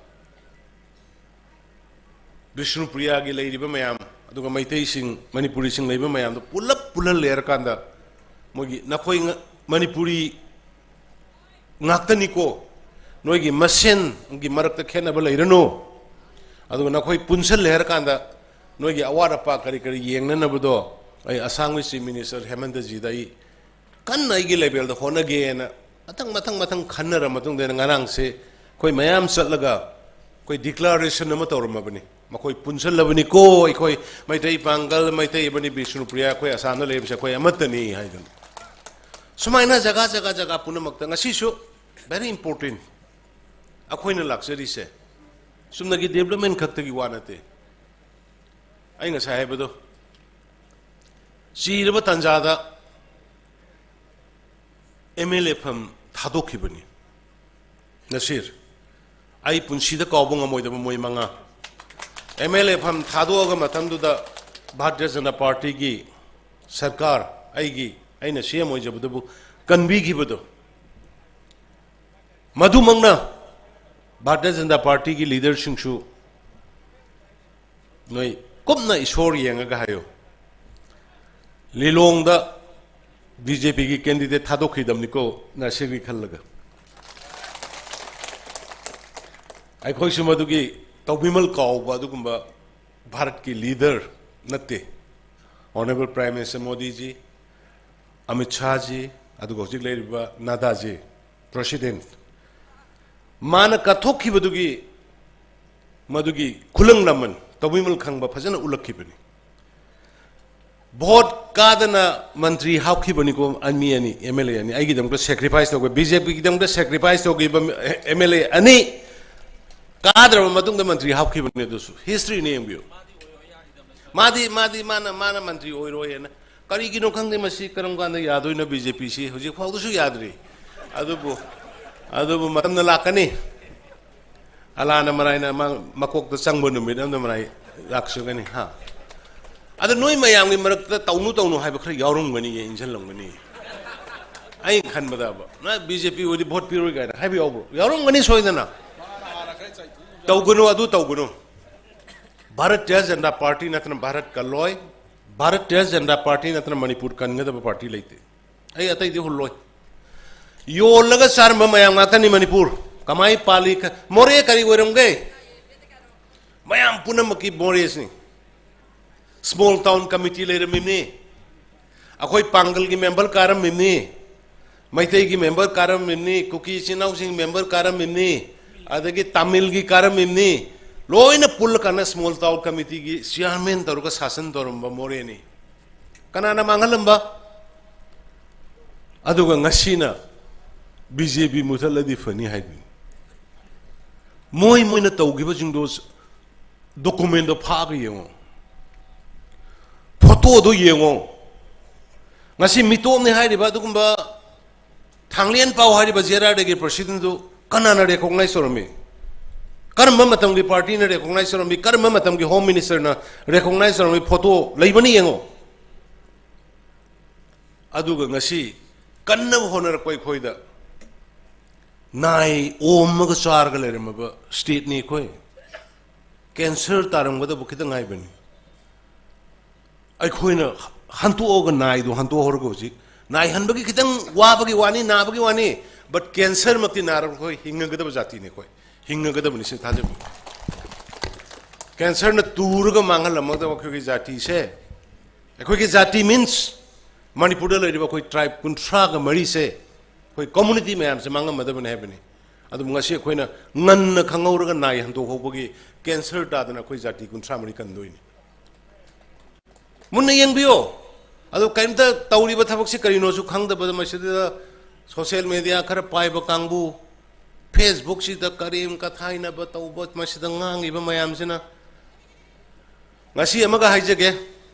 ꯕꯤꯁꯅꯨꯄ꯭ꯔꯤꯌꯥꯒꯤ ꯂꯩꯔꯤꯕ ꯃꯌꯥꯝ, ꯑꯗꯨꯒ ꯃꯩꯇꯩꯁꯤꯡ, ꯃꯅꯤꯄꯨꯔꯤꯁꯤꯡ ꯂꯩꯕ ꯃꯌꯥꯝꯗꯣ ꯄꯨꯂꯞ ꯄꯨꯜꯍꯜꯂꯦ ꯍꯥꯏꯔꯀꯥꯟꯗ, ꯃꯣꯏꯒꯤ "ꯅꯈꯣꯏ ꯉ-, ꯃꯅꯤꯄꯨꯔꯤ ꯉꯥꯛꯇꯅꯤꯀꯣ, ꯅꯣꯏꯒꯤ ꯃꯁꯦꯟꯒꯤ ꯃꯔꯛꯇ ꯈꯦꯠꯅꯕ ꯂꯩꯔꯅꯨ, ꯑꯗꯨꯒ ꯅꯈꯣꯏ ꯄꯨꯟꯁꯜꯂꯦ ꯍꯥꯏꯔꯀꯥꯟꯗ ꯅꯣꯏꯒꯤ ꯑꯋꯥꯠ ꯑꯄꯥ ꯀꯔꯤ ꯀꯔꯤ ꯌꯦꯡꯅꯅꯕꯗꯣ ꯑꯩ ꯑꯁꯥꯝꯒꯤ Chief Minister ꯍꯦꯃꯟꯇꯖꯤꯗ ꯑꯩ ꯀꯟꯅ ꯑꯩꯒꯤ ꯂꯦꯕꯦꯜꯗ ꯍꯣꯠꯅꯒꯦꯅ" ꯃꯊꯪ ꯃꯊꯪ ꯃꯊꯪ ꯈꯟꯅꯔ ꯃꯇꯨꯡꯗ ꯑꯩꯅ ꯉꯔꯥꯡꯁꯦ ꯑꯩꯈꯣꯏ ꯃꯌꯥꯝ ꯆꯠꯂꯒ ꯑꯩꯈꯣꯏ declaration ꯑꯃ ꯇꯧꯔꯝꯃꯕꯅꯤ꯫ "ꯃꯈꯣꯏ ꯄꯨꯟꯁꯜꯂꯕꯅꯤꯀꯣ, ꯑꯩꯈꯣꯏ ꯃꯩꯇꯩ ꯄꯥꯡꯒꯜ, ꯃꯩꯇꯩ ꯑꯃꯅꯤ, ꯕꯤꯁꯅꯨꯄ꯭ꯔꯤꯌꯥ, ꯑꯩꯈꯣꯏ ꯑꯁꯥꯝꯗ ꯂꯩꯔꯤꯕꯁꯦ ꯑꯩꯈꯣꯏ ꯑꯃꯠꯇꯅꯤ" ꯍꯥꯏꯗꯅ꯫ ꯁꯨꯃꯥꯏꯅ ꯖꯒꯥ ꯖꯒꯥ ꯖꯒꯥ ꯄꯨꯝꯅꯃꯛꯇ ꯉꯁꯤꯁꯨ very important ꯑꯩꯈꯣꯏꯅ ꯂꯥꯛꯆꯔꯤꯁꯦ ꯆꯨꯝꯅꯒꯤ development ꯈꯛꯇꯒꯤ ꯋꯥ ꯅꯠꯇꯦ꯫ ꯑꯩ ꯉꯁꯥꯏ ꯍꯥꯏꯕꯗꯣ, ꯆꯤꯔꯕ ꯇꯥꯟꯖꯥꯗ MLA ꯐꯝ ꯊꯥꯗꯣꯛꯈꯤꯕꯅꯤ꯫ ꯅꯁꯤꯔ, ꯑꯩ ꯄꯨꯟꯁꯤꯗ ꯀꯥꯎꯕ ꯉꯝꯃꯣꯏꯗꯕ ꯃꯣꯏ ꯃꯉꯥ꯫ MLA ꯐꯝ ꯊꯥꯗꯣꯛꯑꯒ ꯃꯇꯝꯗꯨꯗ ꯚꯥꯔꯇꯤꯌ ꯖꯅꯇꯥ ꯄꯥꯔꯇꯤꯒꯤ ꯁꯔꯀꯥꯔ, ꯑꯩꯒꯤ, ꯑꯩꯅ CM ꯑꯣꯏꯖꯕꯗꯨꯕꯨ ꯀꯟꯕꯤꯈꯤꯕꯗꯣ, ꯃꯗꯨꯃꯛꯅ ꯚꯥꯔꯇꯤꯌ ꯖꯅꯇꯥ ꯄꯥꯔꯇꯤꯒꯤ leaderꯁꯤꯡꯁꯨ ꯅꯣꯏ ꯀꯨꯞꯅ ꯏꯁꯣꯔ ꯌꯦꯡꯉꯒ ꯍꯥꯏꯌꯨ꯫ ꯂꯤꯂꯣꯡꯗ BJPꯒꯤ candidate ꯊꯥꯗꯣꯛꯈꯤꯗꯕꯅꯤꯀꯣ ꯅꯁꯤꯔꯒꯤ ꯈꯜꯂꯒ꯫ ꯑꯩꯈꯣꯏꯁꯨ ꯃꯗꯨꯒꯤ ꯇꯧꯕꯤꯃꯜ ꯀꯥꯎꯕ ꯑꯗꯨꯒꯨꯝꯕ ꯚꯥꯔꯠꯀꯤ leader ꯅꯠꯇꯦ꯫ Honourable Prime Minister ꯃꯣꯗꯤꯖꯤ, ꯑꯃꯤꯠ ꯁꯥꯍꯖꯤ, ꯑꯗꯨꯒ ꯍꯧꯖꯤꯛ ꯂꯩꯔꯤꯕ ꯅꯗꯥꯖꯤ, President, ꯃꯥꯅ ꯀꯠꯊꯣꯛꯈꯤꯕꯗꯨꯒꯤ ꯃꯗꯨꯒꯤ ꯈꯨꯂꯪ ꯂꯃꯟ ꯇꯧꯕꯤꯃꯜ ꯈꯪꯕ ꯐꯖꯅ ꯎꯠꯂꯛꯈꯤꯕꯅꯤ꯫ ꯚꯣꯠ ꯀꯥꯗꯅ ꯃꯟꯇ꯭ꯔꯤ ꯍꯥꯞꯈꯤꯕꯅꯤꯀꯣ, ꯑꯅꯤ, ꯑꯅꯤ, ꯑꯦꯝ ꯑꯦꯜ ꯑꯦ ꯑꯅꯤ꯫ ꯑꯩꯒꯤꯗꯃꯛꯇ ꯁꯦꯀ꯭ꯔꯤꯐꯥꯏꯁ ꯇꯧꯈꯤ, ꯕꯤ ꯖꯦ ꯄꯤꯒꯤꯗꯃꯛꯇ ꯁꯦꯀ꯭ꯔꯤꯐꯥꯏꯁ ꯇꯧꯈꯤꯕ ꯑꯦꯝ ꯑꯦꯜ ꯑꯦ ꯑꯅꯤ ꯀꯥꯗ꯭ꯔꯕ ꯃꯇꯨꯡꯗ ꯃꯟꯇ꯭ꯔꯤ ꯍꯥꯞꯈꯤꯕꯅꯤ꯫ ꯑꯗꯨꯁꯨ ꯍꯤꯁꯇ꯭ꯔꯤꯅꯤ, ꯌꯦꯡꯕꯤꯌꯨ꯫ ꯃꯥꯗꯤ, ꯃꯥꯗꯤ, ꯃꯥꯅ, ꯃꯥꯅ ꯃꯟꯇ꯭ꯔꯤ ꯑꯣꯏꯔꯣꯏꯅ꯫ ꯀꯔꯤꯒꯤꯅꯣ ꯈꯪꯗꯦ, ꯃꯁꯤ ꯀꯔꯝ ꯀꯥꯟꯗ ꯌꯥꯗꯣꯏꯅꯣ? ꯕꯤ ꯖꯦ ꯄꯤꯁꯤ ꯍꯧꯖꯤꯛ ꯐꯥꯎꯗꯁꯨ ꯌꯥꯗ꯭ꯔꯤ꯫ ꯑꯗꯨꯕꯨ, ꯑꯗꯨꯕꯨ ꯃꯇꯝꯅ ꯂꯥꯛꯀꯅꯤ꯫ ꯑꯂꯥꯅ ꯃꯔꯥꯏꯅ ꯃꯥ ꯃꯀꯣꯛꯇ ꯆꯪꯕ ꯅꯨꯃꯤꯠ ꯑꯃꯗ ꯃꯔꯥꯏ ꯂꯥꯛꯆꯒꯅꯤ, ꯍꯥ? ꯑꯗ ꯅꯣꯏ ꯃꯌꯥꯝꯒꯤ ꯃꯔꯛꯇ ꯇꯧꯅꯨ ꯇꯧꯅꯨ ꯍꯥꯏꯕ ꯈꯔ ꯌꯥꯎꯔꯝꯒꯅꯤꯌꯦ, ꯏꯟꯁꯤꯜꯂꯝꯒꯅꯤ꯫ ꯑꯩꯅ ꯈꯟꯕꯗꯕ, ꯅ ꯕꯤ ꯖꯦ ꯄꯤ ꯑꯣꯏꯗꯤ ꯚꯣꯠ ꯄꯤꯔꯣꯏ ꯀꯥꯏꯅ ꯍꯥꯏꯕ ꯌꯥꯎꯕ꯭ꯔꯣ? ꯌꯥꯎꯔꯝꯒꯅꯤ ꯁꯣꯏꯗꯅ꯫ ꯇꯧꯒꯅꯨ, ꯑꯗꯨ ꯇꯧꯒꯅꯨ꯫ ꯚꯥꯔꯠꯇꯤꯌ ꯖꯅꯇꯥ ꯄꯥꯔꯇꯤ ꯅꯠꯇꯅ ꯚꯥꯔꯠ ꯀꯜꯂꯣꯏ꯫ ꯚꯥꯔꯠꯇꯤꯌ ꯖꯅꯇꯥ ꯄꯥꯔꯇꯤ ꯅꯠꯇꯅ ꯃꯅꯤꯄꯨꯔ ꯀꯟꯒꯗꯕ ꯄꯥꯔꯇꯤ ꯂꯩꯇꯦ꯫ ꯑꯩ ꯑꯇꯩꯗꯤ ꯍꯨꯜꯂꯣꯏ꯫ ꯌꯣꯜꯂꯒ ꯆꯥꯔꯝꯕ ꯃꯌꯥꯝ ꯉꯥꯛꯇꯅꯤ ꯃꯅꯤꯄꯨꯔ꯫ ꯀꯃꯥꯏ ꯄꯥꯜꯂꯤ ꯈ-, ꯃꯣꯔꯦ ꯀꯔꯤ ꯑꯣꯏꯔꯝꯒꯦ? ꯃꯌꯥꯝ ꯄꯨꯝꯅꯃꯛꯀꯤ ꯃꯣꯔꯦꯁꯤꯅꯤ꯫ ꯁ꯭ꯃꯣꯜ ꯇꯥꯎꯟ ꯀꯃꯤꯇꯤ ꯂꯩꯔꯝꯃꯤꯕꯅꯤ꯫ ꯑꯩꯈꯣꯏ ꯄꯥꯡꯒꯜꯒꯤ ꯃꯦꯝꯕꯔ ꯀꯥꯔꯝꯃꯤꯕꯅꯤ꯫ ꯃꯩꯇꯩꯒꯤ ꯃꯦꯝꯕꯔ ꯀꯥꯔꯝꯃꯤꯕꯅꯤ꯫ ꯀꯨꯀꯤ ꯏꯆꯤꯟ ꯏꯅꯥꯎꯁꯤꯡ ꯃꯦꯝꯕꯔ ꯀꯥꯔꯝꯃꯤꯕꯅꯤ꯫ ꯑꯗꯒꯤ ꯇꯥꯃꯤꯜꯒꯤ ꯀꯥꯔꯝꯃꯤꯕꯅꯤ꯫ ꯂꯣꯏꯅ ꯄꯨꯜꯂꯀꯥꯟꯗ ꯁ꯭ꯃꯣꯜ ꯇꯥꯎꯟ ꯀꯃꯤꯇꯤꯒꯤ ꯆꯤꯌꯥꯔꯃꯦꯟ ꯇꯧꯔꯒ ꯁꯥꯁꯟ ꯇꯧꯔꯝꯕ ꯃꯣꯔꯦꯅꯤ꯫ ꯀꯅꯥꯅ ꯃꯥꯡꯍꯜꯂꯝꯕ? ꯑꯗꯨꯒ ꯉꯁꯤꯅ ꯕꯤ ꯖꯦ ꯄꯤ ꯃꯨꯊꯠꯂꯗꯤ ꯐꯅꯤ ꯍꯥꯏꯗꯣꯏꯅꯤ꯫ ꯃꯣꯏ, ꯃꯣꯏꯅ ꯇꯧꯈꯤꯕꯁꯤꯡꯗꯣ ꯗꯣꯀꯨꯃꯦꯟꯗꯣ ꯐꯥꯛꯑꯒ ꯌꯦꯡꯉꯣ, ꯐꯣꯇꯣꯗꯣ ꯌꯦꯡꯉꯣ꯫ ꯉꯁꯤ ꯃꯤꯇꯣꯞꯅꯤ ꯍꯥꯏꯔꯤꯕ ꯑꯗꯨꯒꯨꯝꯕ ꯊꯥꯡꯂꯦꯟ ꯄꯥꯎ ꯍꯥꯏꯔꯤꯕ ꯖꯦ ꯑꯥꯔ ꯑꯥꯔ ꯗꯤꯒꯤ ꯄ꯭ꯔꯁꯤꯗꯦꯟꯗꯨ ꯀꯅꯥꯅ ꯔꯦꯀꯣꯒꯅꯥꯏꯖ ꯇꯧꯔꯝꯃꯤ? ꯀꯔꯝꯕ ꯃꯇꯝꯒꯤ ꯄꯥꯔꯇꯤꯅ ꯔꯦꯀꯣꯒꯅꯥꯏꯖ ꯇꯧꯔꯝꯃꯤ? ꯀꯔꯝꯕ ꯃꯇꯝꯒꯤ ꯍꯣꯝ ꯃꯤꯅꯤꯁꯇꯔꯅ ꯔꯦꯀꯣꯒꯅꯥꯏꯖ ꯇꯧꯔꯝꯃꯤ? ꯐꯣꯇꯣ ꯂꯩꯕꯅꯤ, ꯌꯦꯡꯉꯣ꯫ ꯑꯗꯨꯒ ꯉꯁꯤ ꯀꯟꯅꯕ ꯍꯣꯠꯅꯔꯛꯄ ꯑꯩꯈꯣꯏꯗ ꯅꯥꯏ ꯑꯣꯝꯃꯒ ꯆꯥꯔꯒ ꯂꯩꯔꯝꯃꯕ ꯁ꯭ꯇꯦꯠꯅꯤ ꯑꯩꯈꯣꯏ꯫ ꯀꯦꯟꯁꯔ ꯇꯥꯔꯝꯒꯗꯕ ꯈꯤꯇꯪ ꯉꯥꯏꯕꯅꯤ꯫ ꯑꯩꯈꯣꯏꯅ ꯍꯟꯇꯣꯛꯑꯒ, ꯅꯥꯏꯗꯣ ꯍꯟꯇꯣꯛꯍꯧꯔꯒ ꯍꯧꯖꯤꯛ ꯅꯥꯏ ꯍꯟꯕꯒꯤ ꯈꯤꯇꯪ ꯋꯥꯕꯒꯤ ꯋꯥꯅꯤ, ꯅꯥꯕꯒꯤ ꯋꯥꯅꯤ, but ꯀꯦꯟꯁꯔꯃꯛꯇꯤ ꯅꯥꯔꯔꯣꯏ꯫ ꯑꯩꯈꯣꯏ ꯍꯤꯡꯉꯒꯗꯕ ꯖꯥꯇꯤꯅꯤ ꯑꯩꯈꯣꯏ, ꯍꯤꯡꯉꯒꯗꯕꯅꯤ ꯁꯤ ꯊꯥꯖꯕ꯫ ꯀꯦꯟꯁꯔꯅ ꯇꯨꯔꯒ ꯃꯥꯡꯍꯜꯂꯝꯃꯒꯗꯕ ꯑꯩꯈꯣꯏꯒꯤ ꯖꯥꯇꯤꯁꯦ, ꯑꯩꯈꯣꯏꯒꯤ ꯖꯥꯇꯤ means ꯃꯅꯤꯄꯨꯔꯗ ꯂꯩꯔꯤꯕ ꯑꯩꯈꯣꯏ ꯇ꯭ꯔꯥꯏꯕ ꯀꯨꯟꯊ꯭ꯔꯥꯒ ꯃꯔꯤꯁꯦ, ꯑꯩꯈꯣꯏ ꯀꯝꯃꯨꯅꯤꯇꯤ ꯃꯌꯥꯝꯁꯦ ꯃꯥꯡꯉꯝꯃꯗꯕꯅꯤ ꯍꯥꯏꯕꯅꯤ꯫ ꯑꯗꯨꯕꯨ ꯉꯁꯤ ꯑꯩꯈꯣꯏꯅ ꯉꯟꯅ ꯈꯪꯍꯧꯔꯒ ꯅꯥꯏ ꯍꯟꯗꯣꯛꯍꯧꯕꯒꯤ ꯀꯦꯟꯁꯔ ꯇꯥꯗꯅ ꯑꯩꯈꯣꯏ ꯖꯥꯇꯤ ꯀꯨꯟꯊ꯭ꯔꯥ ꯃꯔꯤ ꯀꯟꯗꯣꯏꯅꯤ꯫ ꯃꯨꯟꯅ ꯌꯦꯡꯕꯤꯌꯣ꯫ ꯑꯗꯣ ꯀꯔꯤꯝꯇ ꯇꯧꯔꯤꯕ ꯊꯕꯛꯁꯤ ꯀꯔꯤꯅꯣꯁꯨ ꯈꯪꯗꯕꯗ ꯃꯁꯤꯗ social media ꯈꯔ ꯄꯥꯏꯕ ꯀꯥꯡꯕꯨ, Facebook ꯁꯤꯗ ꯀꯔꯦꯝ ꯀꯊꯥꯏꯅꯕ ꯇꯧꯕ, ꯃꯁꯤꯗ ꯉꯥꯡꯉꯤꯕ ꯃꯌꯥꯝꯁꯤꯅ꯫ ꯉꯁꯤ ꯑꯃꯒ ꯍꯥꯏꯖꯒꯦ,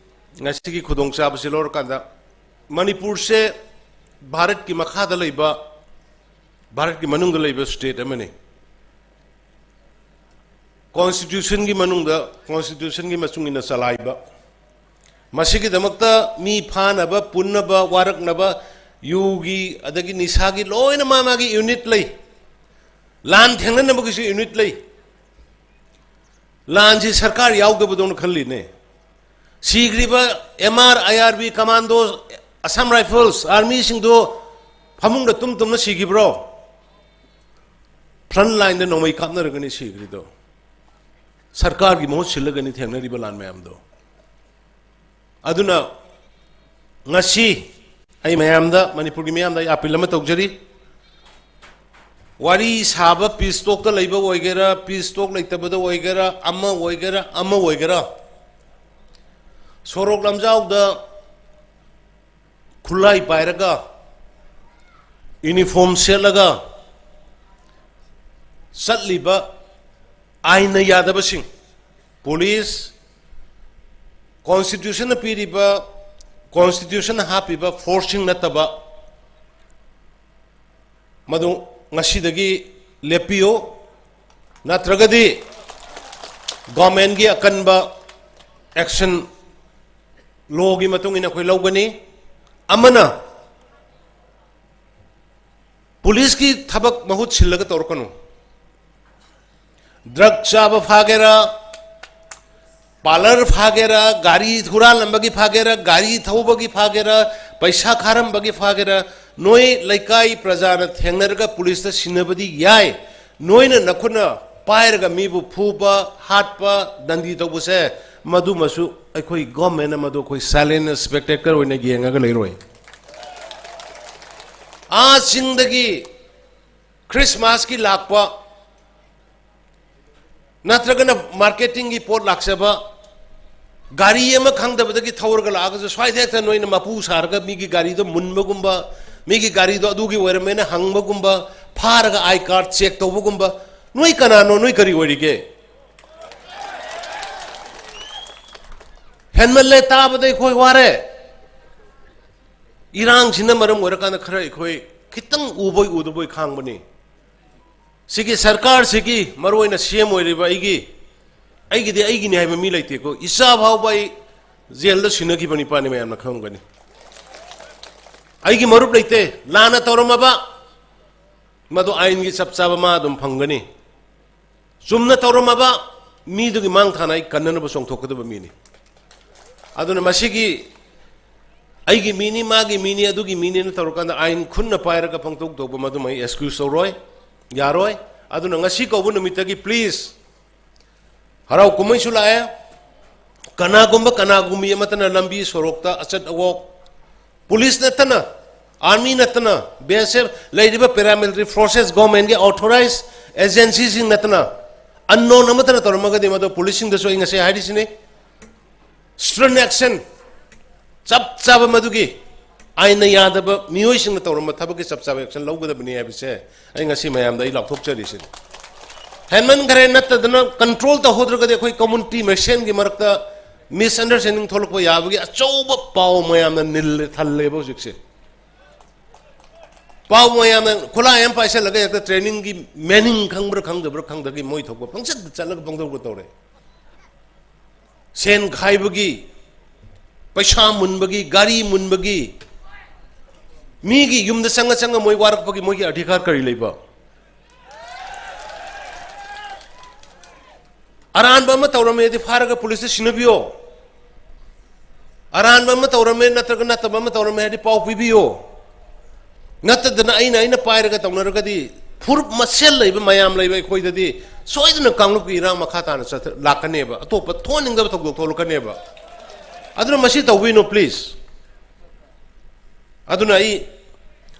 ꯉꯁꯤꯒꯤ ꯈꯨꯗꯣꯡꯆꯥꯕꯁꯤ ꯂꯧꯔꯀꯥꯟꯗ, ꯃꯅꯤꯄꯨꯔꯁꯦ ꯚꯥꯔꯠꯀꯤ ꯃꯈꯥꯗ ꯂꯩꯕ, ꯚꯥꯔꯠꯀꯤ ꯃꯅꯨꯡꯗ ꯂꯩꯕ state ꯑꯃꯅꯤ꯫ Constitution ꯒꯤ ꯃꯅꯨꯡꯗ, Constitution ꯒꯤ ꯃꯇꯨꯡ ꯏꯟꯅ ꯆꯂꯥꯏꯕ, ꯃꯁꯤꯒꯤꯗꯃꯛꯇ ꯃꯤ ꯐꯥꯅꯕ, ꯄꯨꯟꯅꯕ, ꯋꯥꯔꯛꯅꯕ, ꯌꯨꯒꯤ ꯑꯗꯒꯤ ꯅꯤꯁꯥꯒꯤ ꯂꯣꯏꯅ ꯃꯥ ꯃꯥꯒꯤ unit ꯂꯩ꯫ ꯂꯥꯟ ꯊꯦꯡꯅꯅꯕꯒꯤꯁꯨ unit ꯂꯩ꯫ ꯂꯥꯟꯁꯤ ꯁꯔꯀꯥꯔ ꯌꯥꯎꯗꯕꯗꯧꯅ ꯈꯜꯂꯤꯅꯦ꯫ ꯁꯤꯈ꯭ꯔꯤꯕ M R, I R B, commando, Assam Rifles, army ꯁꯤꯡꯗꯣ ꯐꯃꯨꯡꯗ ꯇꯨꯝ ꯇꯨꯝꯅ ꯁꯤꯈꯤꯕ꯭ꯔꯣ? Front line ꯗ ꯅꯣꯡꯃꯩ ꯀꯥꯞꯅꯔꯒꯅꯤ ꯁꯤꯈ꯭ꯔꯤꯗꯣ꯫ ꯁꯔꯀꯥꯔꯒꯤ ꯃꯍꯨꯠ ꯁꯤꯜꯂꯒꯅꯤ ꯊꯦꯡꯅꯔꯤꯕ ꯂꯥꯟ ꯃꯌꯥꯝꯗꯣ꯫ ꯑꯗꯨꯅ ꯉꯁꯤ ꯑꯩ ꯃꯌꯥꯝꯗ, ꯃꯅꯤꯄꯨꯔꯒꯤ ꯃꯤꯌꯥꯝꯗ ꯑꯩ appeal ꯑꯃ ꯇꯧꯖꯔꯤ꯫ ꯋꯥꯔꯤ ꯁꯥꯕ peace talk ꯇ ꯂꯩꯕ ꯑꯣꯏꯒꯦꯔꯥ, peace talk ꯂꯩꯇꯕꯗ ꯑꯣꯏꯒꯦꯔꯥ, ꯑꯃ ꯑꯣꯏꯒꯦꯔꯥ, ꯑꯃ ꯑꯣꯏꯒꯦꯔꯥ, ꯁꯣꯔꯣꯛ ꯂꯝꯖꯥꯎꯗ ꯈꯨꯠꯂꯥꯏ ꯄꯥꯏꯔꯒ, uniform ꯁꯦꯠꯂꯒ ꯆꯠꯂꯤꯕ ꯑꯥꯏꯟꯅ ꯌꯥꯗꯕꯁꯤꯡ, police, Constitution ꯅ ꯄꯤꯔꯤꯕ, Constitution ꯅ ꯍꯥꯞꯄꯤꯕ force ꯁꯤꯡ ꯅꯠꯇꯕ, ꯃꯗꯨ ꯉꯁꯤꯗꯒꯤ ꯂꯦꯞꯄꯤꯌꯨ, ꯅꯠꯇ꯭ꯔꯒꯗꯤ government ꯀꯤ ꯑꯀꯟꯕ action law ꯒꯤ ꯃꯇꯨꯡ ꯏꯟꯅ ꯑꯩꯈꯣꯏ ꯂꯧꯒꯅꯤ꯫ ꯑꯃꯅ, police ꯀꯤ ꯊꯕꯛ ꯃꯍꯨꯠ ꯁꯤꯜꯂꯒ ꯇꯧꯔꯛꯀꯅꯨ꯫ Drug ꯆꯥꯕ ꯐꯥꯒꯦꯔꯥ, parlour ꯐꯥꯒꯦꯔꯥ, ꯒꯥꯔꯤ ꯍꯨꯔꯥꯜꯂꯝꯕꯒꯤ ꯐꯥꯒꯦꯔꯥ, ꯒꯥꯔꯤ ꯊꯧꯕꯒꯤ ꯐꯥꯒꯦꯔꯥ, ꯄꯩꯁꯥ ꯈꯥꯔꯝꯕꯒꯤ ꯐꯥꯒꯦꯔꯥ, ꯅꯣꯏ ꯂꯩꯀꯥꯏ ꯄ꯭ꯔꯖꯥꯅ ꯊꯦꯡꯅꯔꯒ police ꯇ ꯁꯤꯟꯅꯕꯗꯤ ꯌꯥꯏ꯫ ꯅꯣꯏꯅ ꯅꯈꯨꯠꯅ ꯄꯥꯏꯔꯒ ꯃꯤꯕꯨ ꯐꯨꯕ, ꯍꯥꯠꯄ, ꯗꯟꯗꯤ ꯇꯧꯕꯁꯦ, ꯃꯗꯨꯃꯁꯨ ꯑꯩꯈꯣꯏ government ꯅ ꯃꯗꯨ ꯑꯩꯈꯣꯏ silent spectator ꯑꯣꯏꯅ ꯌꯦꯡꯉꯒ ꯂꯩꯔꯣꯏ꯫ ꯑꯥ ꯆꯤꯡꯗꯒꯤ Christmas ꯀꯤ ꯂꯥꯛꯄ ꯅꯠꯇ꯭ꯔꯒꯅ marketing ꯒꯤ ꯄꯣꯠ ꯂꯥꯛꯆꯕ, ꯒꯥꯔꯤ ꯑꯃ ꯈꯪꯗꯕꯗꯒꯤ ꯊꯧꯔꯒ ꯂꯥꯛꯑꯒꯁꯨ ꯁ꯭ꯋꯥꯏꯗ ꯍꯦꯛꯇ ꯅꯣꯏꯅ ꯃꯄꯨ ꯁꯥꯔꯒ ꯃꯤꯒꯤ ꯒꯥꯔꯤꯗꯣ ꯃꯨꯟꯕꯒꯨꯝꯕ, ꯃꯤꯒꯤ ꯒꯥꯔꯤꯗꯣ ꯑꯗꯨꯒꯤ ꯑꯣꯏꯔꯝꯃꯦꯅ ꯍꯪꯕꯒꯨꯝꯕ, ꯐꯥꯔꯒ I card check ꯇꯧꯕꯒꯨꯝꯕ, ꯅꯣꯏ ꯀꯅꯥꯅꯣ? ꯅꯣꯏ ꯀꯔꯤ ꯑꯣꯏꯔꯤꯒꯦ? ꯍꯦꯟꯃꯜꯂꯦ, ꯇꯥꯕꯗ ꯑꯩꯈꯣꯏ ꯋꯥꯔꯦ꯫ ꯏꯔꯥꯡꯁꯤꯅ ꯃꯔꯝ ꯑꯣꯏꯔꯀꯥꯟꯗ ꯈꯔ ꯑꯩꯈꯣꯏ ꯈꯤꯇꯪ ꯎꯕꯣꯏ ꯎꯗꯕꯣꯏ ꯈꯥꯡꯕꯅꯤ꯫ ꯁꯤꯒꯤ ꯁꯔꯀꯥꯔꯁꯤꯒꯤ, ꯃꯔꯨꯑꯣꯏꯅ C M ꯑꯣꯏꯔꯤꯕ ꯑꯩꯒꯤ, ꯑꯩꯒꯤꯗꯤ ꯑꯩꯒꯤꯅꯤ ꯍꯥꯏꯕ ꯃꯤ ꯂꯩꯇꯦꯀꯣ꯫ ꯏꯆꯥ ꯐꯥꯎꯕ ꯑꯩ ꯖꯦꯜꯗ ꯁꯤꯟꯅꯈꯤꯕ ꯅꯤꯄꯥꯅꯤ, ꯃꯌꯥꯝꯅ ꯈꯪꯉꯝꯒꯅꯤ꯫ ꯑꯩꯒꯤ ꯃꯔꯨꯞ ꯂꯩꯇꯦ꯫ ꯂꯥꯟꯅ ꯇꯧꯔꯝꯃꯕ, ꯃꯗꯨ ꯑꯥꯏꯟꯒꯤ ꯆꯞ ꯆꯥꯕ ꯃꯥ ꯑꯗꯨꯝ ꯐꯪꯒꯅꯤ꯫ ꯆꯨꯝꯅ ꯇꯧꯔꯝꯃꯕ ꯃꯤꯗꯨꯒꯤ ꯃꯥꯡ ꯊꯥꯅ ꯑꯩ ꯀꯟꯅꯅꯕ ꯆꯣꯡꯊꯣꯛꯀꯗꯕ ꯃꯤꯅꯤ꯫ ꯑꯗꯨꯅ ꯃꯁꯤꯒꯤ ꯑꯩꯒꯤ ꯃꯤꯅꯤ, ꯃꯥꯒꯤ ꯃꯤꯅꯤ, ꯑꯗꯨꯒꯤ ꯃꯤꯅꯤꯅ ꯇꯧꯔꯀꯥꯟꯗ ꯑꯥꯏꯟ ꯈꯨꯠꯅ ꯄꯥꯏꯔꯒ ꯄꯪꯇꯧ ꯇꯧꯕ, ꯃꯗꯨꯃ ꯑꯩ excuse ꯇꯧꯔꯣꯏ, ꯌꯥꯔꯣꯏ꯫ ꯑꯗꯨꯅ ꯉꯁꯤ ꯀꯧꯕ ꯅꯨꯃꯤꯠꯇꯒꯤ please, ꯍꯔꯥꯎ ꯀꯨꯝꯍꯩꯁꯨ ꯂꯥꯛꯑꯦ, ꯀꯅꯥꯒꯨꯝꯕ ꯀꯅꯥꯒꯨꯝꯕꯤ ꯑꯃꯠꯇꯅ ꯂꯝꯕꯤ ꯁꯣꯔꯣꯛꯇ ꯑꯆꯠ ꯑꯋꯣꯛ, ꯄꯨꯂꯤꯁ ꯅꯠꯇꯅ, ꯑꯥꯔꯃꯤ ꯅꯠꯇꯅ, B S F, ꯂꯩꯔꯤꯕ paramilitary forces, government ꯀꯤ authorized agency ꯁꯤꯡ ꯅꯠꯇꯅ, unknown ꯑꯃꯠꯇꯅ ꯇꯧꯔꯝꯃꯒꯗꯤ, ꯃꯗꯨ ꯄꯨꯂꯤꯁꯁꯤꯡꯗꯁꯨ ꯑꯩ ꯉꯁꯤ ꯍꯥꯏꯔꯤꯁꯤꯅꯤ, stern action, ꯆꯞ ꯆꯥꯕ ꯃꯗꯨꯒꯤ ꯑꯥꯏꯟꯅ ꯌꯥꯗꯕ ꯃꯤꯑꯣꯏꯁꯤꯡꯅ ꯇꯧꯔꯝꯕ ꯊꯕꯛꯀꯤ ꯆꯞ ꯆꯥꯕ action ꯂꯧꯒꯗꯕꯅꯤ ꯍꯥꯏꯕꯁꯦ ꯑꯩ ꯉꯁꯤ ꯃꯌꯥꯝꯗ ꯑꯩ ꯂꯥꯎꯊꯣꯛꯆꯔꯤꯁꯤꯅꯤ꯫ ꯍꯦꯟꯃꯟꯈ꯭ꯔꯦ, ꯅꯠꯇꯗꯅ control ꯇꯧꯍꯧꯗ꯭ꯔꯒꯗꯤ ꯑꯩꯈꯣꯏ community ꯃꯁꯦꯟꯒꯤ ꯃꯔꯛꯇ misunderstanding ꯊꯣꯛꯂꯛꯄ ꯌꯥꯕꯒꯤ ꯑꯆꯧꯕ ꯄꯥꯎ ꯃꯌꯥꯝꯅ ꯅꯤꯜꯂꯦ, ꯊꯜꯂꯦꯕ ꯍꯧꯖꯤꯛꯁꯦ꯫ ꯄꯥꯎ ꯃꯌꯥꯝꯅ ꯈꯨꯠꯂꯥꯏ ꯑꯃ ꯄꯥꯏꯁꯜꯂꯒ ꯍꯦꯛꯇ training ꯒꯤ meaning ꯈꯪꯕ꯭ꯔꯥ ꯈꯪꯗꯕ꯭ꯔꯥ ꯈꯪꯗꯒꯤ ꯃꯣꯏ ꯊꯣꯛꯄ ꯄꯪꯆꯠꯇ ꯆꯠꯂꯒ ꯄꯪꯇꯧꯗ ꯇꯧꯔꯦ꯫ ꯁꯦꯟ ꯈꯥꯏꯕꯒꯤ, ꯄꯩꯁꯥ ꯃꯨꯟꯕꯒꯤ, ꯒꯥꯔꯤ ꯃꯨꯟꯕꯒꯤ, ꯃꯤꯒꯤ ꯌꯨꯝꯗ ꯆꯪꯉ ꯆꯪꯉ ꯃꯣꯏ ꯋꯥꯔꯛꯄꯒꯤ ꯃꯣꯏꯒꯤ ꯑꯙꯤꯀꯥꯔ ꯀꯔꯤ ꯂꯩꯕ? ꯑꯔꯥꯟꯕ ꯑꯃ ꯇꯧꯔꯝꯃꯦꯗꯤ ꯐꯥꯔꯒ ꯄꯨꯂꯤꯁꯇ ꯁꯤꯟꯅꯕꯤꯌꯣ꯫ ꯑꯔꯥꯟꯕ ꯑꯃ ꯇꯧꯔꯝꯃꯦ ꯅꯠꯇ꯭ꯔꯒ ꯅꯠꯇꯕ ꯑꯃ ꯇꯧꯔꯝꯃꯦ ꯍꯥꯏꯗꯤ ꯄꯥꯎ ꯄꯤꯕꯤꯌꯣ꯫ ꯅꯠꯇꯗꯅ ꯑꯩꯅ, ꯑꯩꯅ ꯄꯥꯏꯔꯒ ꯇꯧꯅꯔꯒꯗꯤ ꯐꯨꯔꯨꯞ ꯃꯁꯦꯜ ꯂꯩꯕ, ꯃꯌꯥꯝ ꯂꯩꯕ ꯑꯩꯈꯣꯏꯗꯗꯤ ꯁꯣꯏꯗꯅ ꯀꯥꯡꯂꯨꯞꯀꯤ ꯏꯔꯥꯡ ꯃꯈꯥ ꯇꯥꯅ ꯆꯠꯊ-, ꯂꯥꯛꯀꯅꯦꯕ, ꯑꯇꯣꯞꯄ ꯊꯣꯛꯍꯟꯅꯤꯡꯗꯕ ꯊꯧꯗꯣꯛ ꯊꯣꯛꯂꯛꯀꯅꯦꯕ꯫ ꯑꯗꯨꯅ ꯃꯁꯤ ꯇꯧꯕꯤꯅꯨ please꯫ ꯑꯗꯨꯅ ꯑꯩ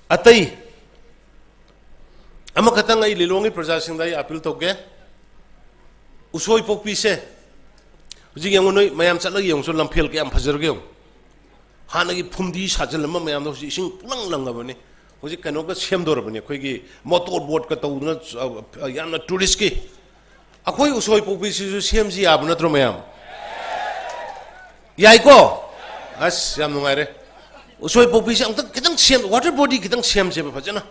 ꯑꯇꯩ ꯑꯃꯈꯛꯇꯪ ꯑꯩ ꯂꯤꯂꯣꯡꯒꯤ ꯄ꯭ꯔꯖꯥꯁꯤꯡꯗ ꯑꯩ appeal ꯇꯧꯒꯦ꯫ ꯎꯁꯣꯏ ꯄꯣꯛꯄꯤꯁꯦ, ꯍꯧꯖꯤꯛ ꯌꯦꯡꯉꯨ, ꯅꯣꯏ ꯃꯌꯥꯝ ꯆꯠꯂꯒ ꯌꯦꯡꯉꯨꯁꯨ, ꯂꯝꯐꯦꯜ ꯀꯌꯥꯝ ꯐꯖꯔꯒꯦ ꯌꯦꯡꯉꯨ꯫ ꯍꯥꯟꯅꯒꯤ ꯐꯨꯝꯗꯤ ꯁꯥꯖꯤꯜꯂꯝꯕ ꯃꯌꯥꯝꯗꯣ ꯍꯧꯖꯤꯛ ꯏꯁꯤꯡ ꯄꯨꯡꯂꯪ ꯂꯪꯉꯕꯅꯤ꯫ ꯍꯧꯖꯤꯛ ꯀꯩꯅꯣꯒ ꯁꯦꯝꯗꯧꯔꯕꯅꯤ, ꯑꯩꯈꯣꯏꯒꯤ ꯃꯣꯇꯣꯔ ꯕꯣꯠꯀ ꯇꯧꯗꯅ, ꯑ, ꯌꯥꯝꯅ ꯇꯨꯔꯤꯁꯀꯤ꯫ ꯑꯩꯈꯣꯏ ꯎꯁꯣꯏ ꯄꯣꯛꯄꯤꯁꯤꯁꯨ ꯁꯦꯝꯁꯤ ꯌꯥꯕ ꯅꯠꯇ꯭ꯔꯣ ꯃꯌꯥꯝ? ꯌꯥꯏꯀꯣ? ꯑꯁ, ꯌꯥꯝ ꯅꯨꯡꯉꯥꯏꯔꯦ꯫ ꯎꯁꯣꯏ ꯄꯣꯛꯄꯤꯁꯦ ꯑꯃꯨꯛꯇꯪ ꯈꯤꯇꯪ ꯁꯦꯝ, ꯋꯥꯇꯔ ꯕꯣꯗꯤ ꯈꯤꯇꯪ ꯁꯦꯝꯁꯦꯕ ꯐꯖꯅ꯫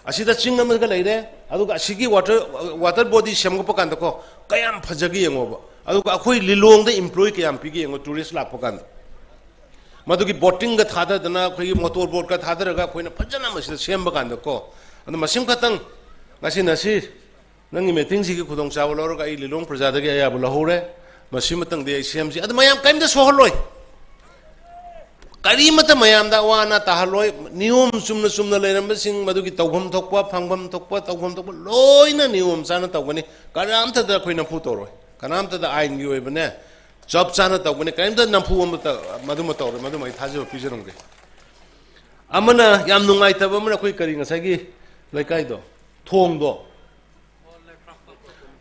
ꯑꯁꯤꯗ ꯆꯤꯡ ꯑꯃꯒ ꯂꯩꯔꯦ, ꯑꯗꯨꯒ ꯑꯁꯤꯒꯤ ꯋꯥꯇꯔ, ꯋꯥꯇꯔ ꯕꯣꯗꯤ ꯁꯦꯝꯒꯠꯄ ꯀꯥꯟꯗꯀꯣ, ꯀꯌꯥꯝ ꯐꯖꯒꯦ ꯌꯦꯡꯉꯣꯕ꯫ ꯑꯗꯨꯒ ꯑꯩꯈꯣꯏ ꯂꯤꯂꯣꯡꯗ ꯏꯝꯄ꯭ꯂꯣꯏ ꯀꯌꯥꯝ ꯄꯤꯒꯦ ꯌꯦꯡꯉꯣ, ꯇꯨꯔꯤꯁ ꯂꯥꯛꯄ ꯀꯥꯟꯗ꯫ ꯃꯗꯨꯒꯤ ꯕꯣꯇꯤꯡꯒ ꯊꯥꯗꯗꯅ, ꯑꯩꯈꯣꯏꯒꯤ ꯃꯣꯇꯣꯔ ꯕꯣꯠꯀ ꯊꯥꯗꯔꯒ ꯑꯩꯈꯣꯏꯅ ꯐꯖꯅ ꯃꯁꯤꯗ ꯁꯦꯝꯕ ꯀꯥꯟꯗꯀꯣ꯫ ꯑꯗꯣ ꯃꯁꯤꯃ ꯈꯛꯇꯪ ꯉꯁꯤ ꯅꯁꯤ ꯅꯪꯒꯤ ꯃꯤꯇꯤꯡꯁꯤꯒꯤ ꯈꯨꯗꯣꯡꯆꯥꯕ ꯂꯧꯔꯒ ꯑꯩ ꯂꯤꯂꯣꯡ ꯄ꯭ꯔꯖꯥꯗꯒꯤ ꯑꯌꯥꯕ ꯂꯧꯍꯧꯔꯦ꯫ ꯃꯁꯤꯃꯇꯪꯗꯤ ꯑꯩ ꯁꯦꯝꯁꯤ꯫ ꯑꯗꯨ ꯃꯌꯥꯝ ꯀꯔꯤꯝꯇ ꯁꯣꯛꯍꯜꯂꯣꯏ꯫ ꯀꯔꯤꯃꯠꯇ ꯃꯌꯥꯝꯗ ꯑꯋꯥ ꯑꯅꯥ ꯇꯥꯍꯜꯂꯣꯏ꯫ ꯅꯤꯌꯣꯝ ꯆꯨꯝꯅ ꯆꯨꯝꯅ ꯂꯩꯔꯝꯕꯁꯤꯡ ꯃꯗꯨꯒꯤ ꯇꯧꯐꯝ ꯊꯣꯛꯄ, ꯐꯪꯐꯝ ꯊꯣꯛꯄ, ꯇꯧꯐꯝ ꯊꯣꯛꯄ ꯂꯣꯏꯅ ꯅꯤꯌꯣꯝ ꯆꯥꯅ ꯇꯧꯒꯅꯤ꯫ ꯀꯅꯥꯝꯇꯗ ꯑꯩꯈꯣꯏ ꯅꯝꯐꯨ ꯇꯧꯔꯣꯏ꯫ ꯀꯅꯥꯝꯇꯗ ꯑꯥꯏꯟꯒꯤ ꯑꯣꯏꯕꯅꯦ, ꯆꯞ ꯆꯥꯅ ꯇꯧꯒꯅꯤ꯫ ꯀꯔꯤꯝꯇ ꯅꯝꯐꯨ ꯑꯃ ꯇ-, ꯃꯗꯨꯃ ꯇꯧꯔꯣꯏ꯫ ꯃꯗꯨꯃ ꯑꯩ ꯊꯥꯖꯕ ꯄꯤꯖꯔꯝꯒꯦ꯫ ꯑꯃꯅ, ꯌꯥꯝ ꯅꯨꯡꯉꯥꯏꯇꯕ ꯑꯃꯅ, ꯑꯩꯈꯣꯏ ꯀꯔꯤ, ꯉꯁꯥꯏꯒꯤ ꯂꯩꯀꯥꯏꯗꯣ, ꯊꯣꯡꯗꯣ,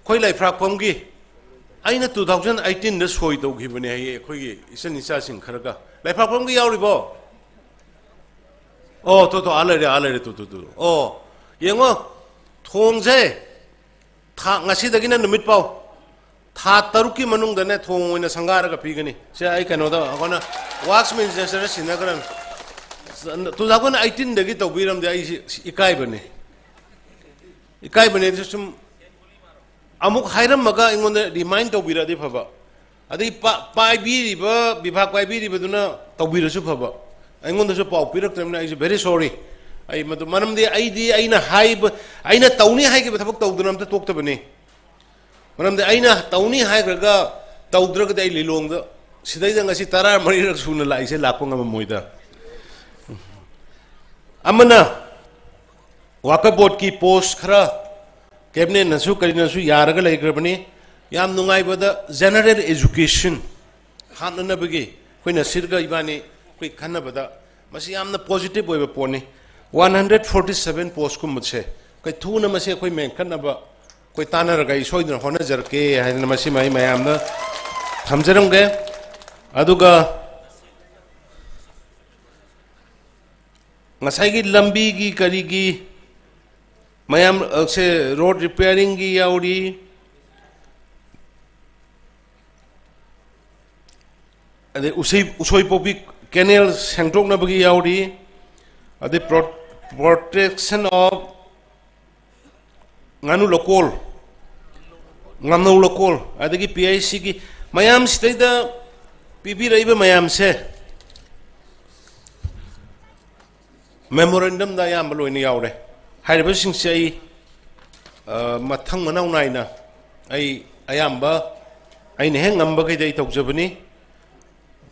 ꯑꯩꯈꯣꯏ ꯂꯩꯐ꯭ꯔꯥꯛꯄꯝꯒꯤ, ꯑꯩꯅ two thousand eighteen ꯗ ꯁꯣꯏ ꯇꯧꯈꯤꯕꯅꯦ ꯍꯥꯏꯌꯦ, ꯑꯩꯈꯣꯏꯒꯤ ꯏꯆꯟ ꯏꯆꯥꯁꯤꯡ ꯈꯔꯒ꯫ ꯂꯩꯐ꯭ꯔꯥꯛꯄꯝꯒꯤ ꯌꯥꯎꯔꯤꯕꯣ? ꯑꯣ, ꯇꯣ, ꯇꯣ, ꯑꯥ ꯂꯩꯔꯦ, ꯑꯥ ꯂꯩꯔꯦ, ꯇꯨ, ꯇꯨ, ꯇꯨ꯫ ꯑꯣ, ꯌꯦꯡꯉꯣ, ꯊꯣꯡꯁꯦ ꯊꯥ, ꯉꯁꯤꯗꯒꯤꯅ ꯅꯨꯃꯤꯠ ꯄꯥꯎ, ꯊꯥ ꯇꯔꯨꯛꯀꯤ ꯃꯅꯨꯡꯗꯅꯦ ꯊꯣꯡ ꯑꯣꯏꯅ ꯁꯪꯒꯥꯔꯒ ꯄꯤꯒꯅꯤ꯫ ꯁꯦ, ꯑꯩ ꯀꯩꯅꯣꯗ, ꯑꯩꯈꯣꯏꯅ ꯋꯥꯛꯁ ꯃꯤꯅꯤꯁꯇꯔꯗ ꯁꯤꯟꯅꯈ꯭ꯔꯅꯤ꯫ Two thousand eighteen ꯗꯒꯤ ꯇꯧꯕꯤꯔꯝꯗꯦ, ꯑꯩꯁꯤ ꯏꯀꯥꯏꯕꯅꯦ꯫ ꯏꯀꯥꯏꯕꯅꯦ꯫ ꯑꯗꯨ ꯁꯨꯝ ꯑꯃꯨꯛ ꯍꯥꯏꯔꯝꯃꯒ ꯑꯩꯉꯣꯟꯗ ꯔꯤꯃꯥꯏꯟ ꯇꯧꯕꯤꯔꯛꯑꯗꯤ ꯐꯕ꯫ ꯑꯗꯩ ꯄꯥ-, ꯄꯥꯏꯕꯤꯔꯤꯕ, ꯕꯤꯚꯥꯒ ꯄꯥꯏꯕꯤꯔꯤꯕꯗꯨꯅ ꯇꯧꯕꯤꯔꯁꯨ ꯐꯕ꯫ ꯑꯩꯉꯣꯟꯗꯁꯨ ꯄꯥꯎ ꯄꯤꯔꯛꯇ꯭ꯔꯕꯅꯤꯅ ꯑꯩꯁꯨ very sorry꯫ ꯑꯩ ꯃꯗꯨ, ꯃꯔꯝꯗꯤ ꯑꯩꯗꯤ ꯑꯩꯅ ꯍꯥꯏꯕ, ꯑꯩꯅ ꯇꯧꯅꯤ ꯍꯥꯏꯈꯤꯕ ꯊꯕꯛ ꯇꯧꯗꯅ ꯑꯝꯇ ꯇꯣꯛꯇꯕꯅꯤ꯫ ꯃꯔꯝꯗꯤ ꯑꯩꯅ ꯇꯧꯅꯤ ꯍꯥꯏꯈ꯭ꯔꯒ ꯇꯧꯗ꯭ꯔꯒꯗꯤ ꯑꯩ ꯂꯤꯂꯣꯡꯗ ꯁꯤꯗꯩꯗ ꯉꯁꯤ ꯇꯔꯥꯃꯔꯤꯔꯛ ꯁꯨꯅ ꯂꯥꯛꯏꯁꯦ, ꯂꯥꯛꯄ ꯉꯝꯃꯝꯃꯣꯏꯗ꯫ ꯑꯃꯅ ꯋꯥꯀꯐ ꯕꯣꯔꯗꯀꯤ ꯄꯣꯁ ꯈꯔ ꯀꯦꯕꯤꯅꯦꯠꯅꯁꯨ ꯀꯔꯤꯅꯁꯨ ꯌꯥꯔꯒ ꯂꯩꯈ꯭ꯔꯕꯅꯤ꯫ ꯌꯥꯝ ꯅꯨꯡꯉꯥꯏꯕꯗ, ꯖꯦꯅꯔꯦꯜ ꯑꯦꯖꯨꯀꯦꯁꯟ ꯍꯥꯞꯅꯅꯕꯒꯤ ꯑꯩꯈꯣꯏ ꯅꯁꯤꯔꯒ ꯏꯕꯥꯅꯤ ꯑꯩꯈꯣꯏ ꯈꯟꯅꯕꯗ, ꯃꯁꯤ ꯌꯥꯝꯅ ꯄꯣꯖꯤꯇꯤꯚ ꯑꯣꯏꯕ ꯄꯣꯠꯅꯤ꯫ One hundred forty seven ꯄꯣꯁꯀꯨꯝꯕꯁꯦ ꯑꯩꯈꯣꯏ ꯊꯨꯅ ꯃꯁꯤ ꯑꯩꯈꯣꯏ ꯃꯦꯟꯈꯠꯅꯕ ꯑꯩꯈꯣꯏ ꯇꯥꯟꯅꯔꯒ ꯑꯩ ꯁꯣꯏꯗꯅ ꯍꯣꯠꯅꯖꯔꯛꯀꯦ ꯍꯥꯏꯗꯅ ꯃꯁꯤꯃ ꯑꯩ ꯃꯌꯥꯝꯗ ꯊꯝꯖꯔꯝꯒꯦ꯫ ꯑꯗꯨꯒ ꯉꯁꯥꯏꯒꯤ ꯂꯝꯕꯤꯒꯤ ꯀꯔꯤꯒꯤ ꯃꯌꯥꯝ, ꯑ, ꯁꯦ, ꯔꯣꯗ ꯔꯤꯄꯤꯌꯥꯔꯤꯡꯒꯤ ꯌꯥꯎꯔꯤ, ꯑꯗꯩ ꯎꯁꯣꯏ, ꯎꯁꯣꯏꯄꯣꯛꯄꯤ ꯀꯦꯅꯦꯜ ꯁꯦꯡꯗꯣꯛꯅꯕꯒꯤ ꯌꯥꯎꯔꯤ, ꯑꯗꯩ ꯄ꯭ꯔꯣ-, ꯄ꯭ꯔꯣꯇꯦꯛꯁꯟ ꯑꯣꯐ ꯉꯥꯅꯨ ꯂꯣꯀꯣꯜ, ꯉꯥꯅꯧ ꯂꯣꯀꯣꯜ, ꯑꯗꯒꯤ ꯄꯤ ꯑꯩꯆ ꯁꯤꯒꯤ ꯃꯌꯥꯝꯁꯤꯗꯩꯗ ꯄꯤꯕꯤꯔꯛꯏꯕ ꯃꯌꯥꯝꯁꯦ ꯃꯦꯃꯣꯔꯦꯟꯗꯝꯗ ꯑꯌꯥꯝꯕ ꯂꯣꯏꯅ ꯌꯥꯎꯔꯦ꯫ ꯍꯥꯏꯔꯤꯕꯁꯤꯡꯁꯦ ꯑꯩ, ꯑ, ꯃꯊꯪ ꯃꯅꯥꯎ ꯅꯥꯏꯅ ꯑꯩ ꯑꯌꯥꯝꯕ ꯑꯩꯅ ꯍꯦꯛ ꯉꯝꯕꯈꯩꯗꯤ ꯑꯩ ꯇꯧꯖꯕꯅꯤ꯫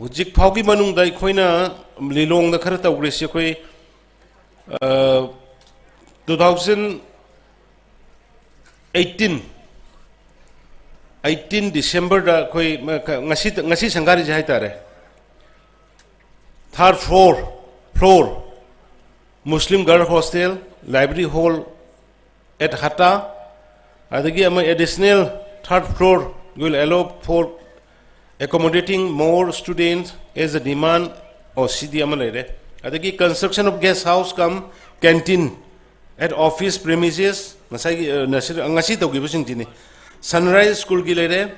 ꯍꯧꯖꯤꯛ ꯐꯥꯎꯒꯤ ꯃꯅꯨꯡꯗ ꯑꯩꯈꯣꯏꯅ ꯂꯤꯂꯣꯡꯗ ꯈꯔ ꯇꯧꯈ꯭ꯔꯤꯁꯤ ꯑꯩꯈꯣꯏ, ꯑ, two thousand eighteen, eighteen Decemberꯗ ꯑꯩꯈꯣꯏ ꯃ-, ꯉꯁꯤ, ꯉꯁꯤ ꯁꯪꯒꯥꯔꯤꯁꯦ ꯍꯥꯏꯇꯥꯔꯦ, third floor, floor, Muslim Girl Hostel, Library Hall at Hatta, ꯑꯗꯒꯤ ꯑꯃ additional third floor will allow for accommodating more students as a demand, ꯑꯣ, ꯁꯤꯗꯤ ꯑꯃ ꯂꯩꯔꯦ꯫ ꯑꯗꯒꯤ construction of guest house cum canteen at office premises, ꯉꯁꯥꯏꯒꯤ, ꯑ, ꯅꯁꯤꯔ-, ꯉꯁꯤ ꯇꯧꯈꯤꯕꯁꯤꯡꯁꯤꯅꯤ꯫ Sunrise Schoolꯒꯤ ꯂꯩꯔꯦ꯫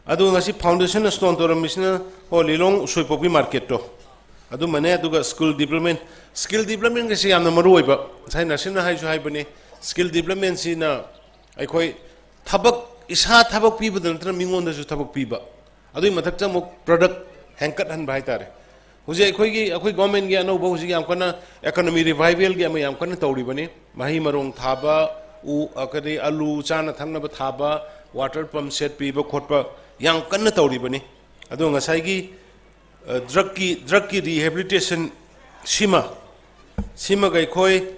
ꯑꯗꯨꯒ ꯉꯁꯤ foundation stone ꯇꯧꯔꯝꯃꯤꯁꯤꯅ, ꯑꯣ, ꯂꯤꯂꯣꯡ ꯎꯁꯣꯏꯄꯣꯛꯄꯤ marketꯇꯣ ꯑꯗꯨꯃꯅꯦ꯫ ꯑꯗꯨꯒ skill development, skill developmentꯒꯤꯁꯤ ꯌꯥꯝꯅ ꯃꯔꯨ ꯑꯣꯏꯕ, ꯉꯁꯥꯏ ꯅꯁꯤꯔꯅ ꯍꯥꯏꯁꯨ ꯍꯥꯏꯕꯅꯤ, skill developmentꯁꯤꯅ ꯑꯩꯈꯣꯏ ꯊꯕꯛ, ꯏꯁꯥ ꯊꯕꯛ ꯄꯤꯕꯗ ꯅꯠꯇꯅ ꯃꯤꯉꯣꯟꯗꯁꯨ ꯊꯕꯛ ꯄꯤꯕ, ꯑꯗꯨꯒꯤ ꯃꯊꯛꯇ ꯑꯃꯨꯛ product ꯍꯦꯟꯀꯠꯍꯟꯕ ꯍꯥꯏꯇꯥꯔꯦ꯫ ꯍꯧꯖꯤꯛ ꯑꯩꯈꯣꯏꯒꯤ, ꯑꯩꯈꯣꯏ governmentꯒꯤ ꯑꯅꯧꯕ ꯍꯧꯖꯤꯛ ꯌꯥꯝ ꯀꯟꯅ economy revivalꯒꯤ ꯑꯃ ꯌꯥꯝ ꯀꯟꯅ ꯇꯧꯔꯤꯕꯅꯤ꯫ ꯃꯍꯩ ꯃꯔꯣꯡ ꯊꯥꯕ, ꯎ, ꯑ, ꯀꯔꯤ, ꯑꯂꯨ ꯆꯥꯅ ꯊꯛꯅꯕ ꯊꯥꯕ, water pump set ꯄꯤꯕ ꯈꯣꯠꯄ ꯌꯥꯝ ꯀꯟꯅ ꯇꯧꯔꯤꯕꯅꯤ꯫ ꯑꯗꯣ ꯉꯁꯥꯏꯒꯤ, ꯑ, drugꯀꯤ, drugꯀꯤ rehabilitation ꯁꯤꯃ, ꯁꯤꯃꯒ ꯑꯩꯈꯣꯏ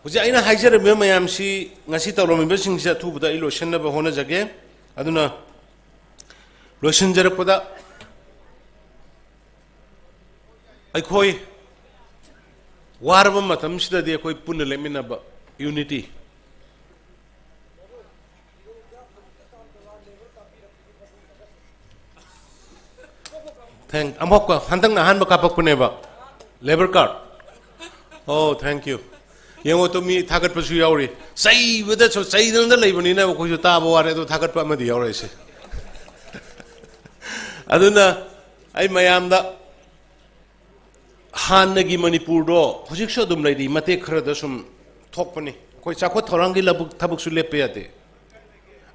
ꯍꯧꯖꯤꯛ ꯑꯩꯅ ꯍꯥꯏꯖꯔꯝꯃꯤꯕ ꯃꯌꯥꯝꯁꯤ, ꯉꯁꯤ ꯇꯧꯔꯝꯃꯤꯕꯁꯤꯡꯁꯤ ꯑꯊꯨꯕꯗ ꯑꯩ ꯂꯣꯏꯁꯤꯟꯅꯕ ꯍꯣꯠꯅꯖꯒꯦ꯫ ꯑꯗꯨꯅ ꯂꯣꯏꯁꯤꯟꯖꯔꯛꯄꯗ ꯑꯩꯈꯣꯏ ꯋꯥꯔꯕ ꯃꯇꯝꯁꯤꯗꯗꯤ ꯑꯩꯈꯣꯏ ꯄꯨꯟꯅ ꯂꯦꯞꯃꯤꯟꯅꯕ, unity, Thank- ꯑꯃꯨꯛꯀ ꯍꯟꯗꯛꯅ ꯑꯍꯥꯟꯕ ꯀꯥꯞꯄꯛꯄꯅꯦꯕ, ꯂꯦꯕꯔ ꯀꯥꯔꯠ꯫ ꯑꯣ, thank you꯫ ꯌꯦꯡꯉꯣ ꯇꯨ, ꯃꯤ ꯊꯥꯒꯠꯄꯁꯨ ꯌꯥꯎꯔꯤ꯫ ꯆꯩꯕꯗꯁꯨ ꯆꯩꯗꯅ ꯂꯩꯕꯅꯤꯅ ꯑꯩꯈꯣꯏꯁꯨ ꯇꯥꯕ ꯋꯥꯔꯦ, ꯑꯗꯣ ꯊꯥꯒꯠꯄ ꯑꯃꯗꯤ ꯌꯥꯎꯔꯛꯏꯁꯦ꯫ ꯑꯗꯨꯅ ꯑꯩ ꯃꯌꯥꯝꯗ, ꯍꯥꯟꯅꯒꯤ ꯃꯅꯤꯄꯨꯔꯗꯣ ꯍꯧꯖꯤꯛꯁꯨ ꯑꯗꯨꯝ ꯂꯩꯔꯤ, ꯃꯇꯦꯛ ꯈꯔꯗ ꯁꯨꯝ ꯊꯣꯛꯄꯅꯤ꯫ ꯑꯩꯈꯣꯏ ꯆꯥꯎꯈꯠ ꯊꯧꯔꯥꯡꯒꯤ ꯂꯕꯨꯛ-, ꯊꯕꯛꯁꯨ ꯂꯦꯞꯄ ꯌꯥꯗꯦ꯫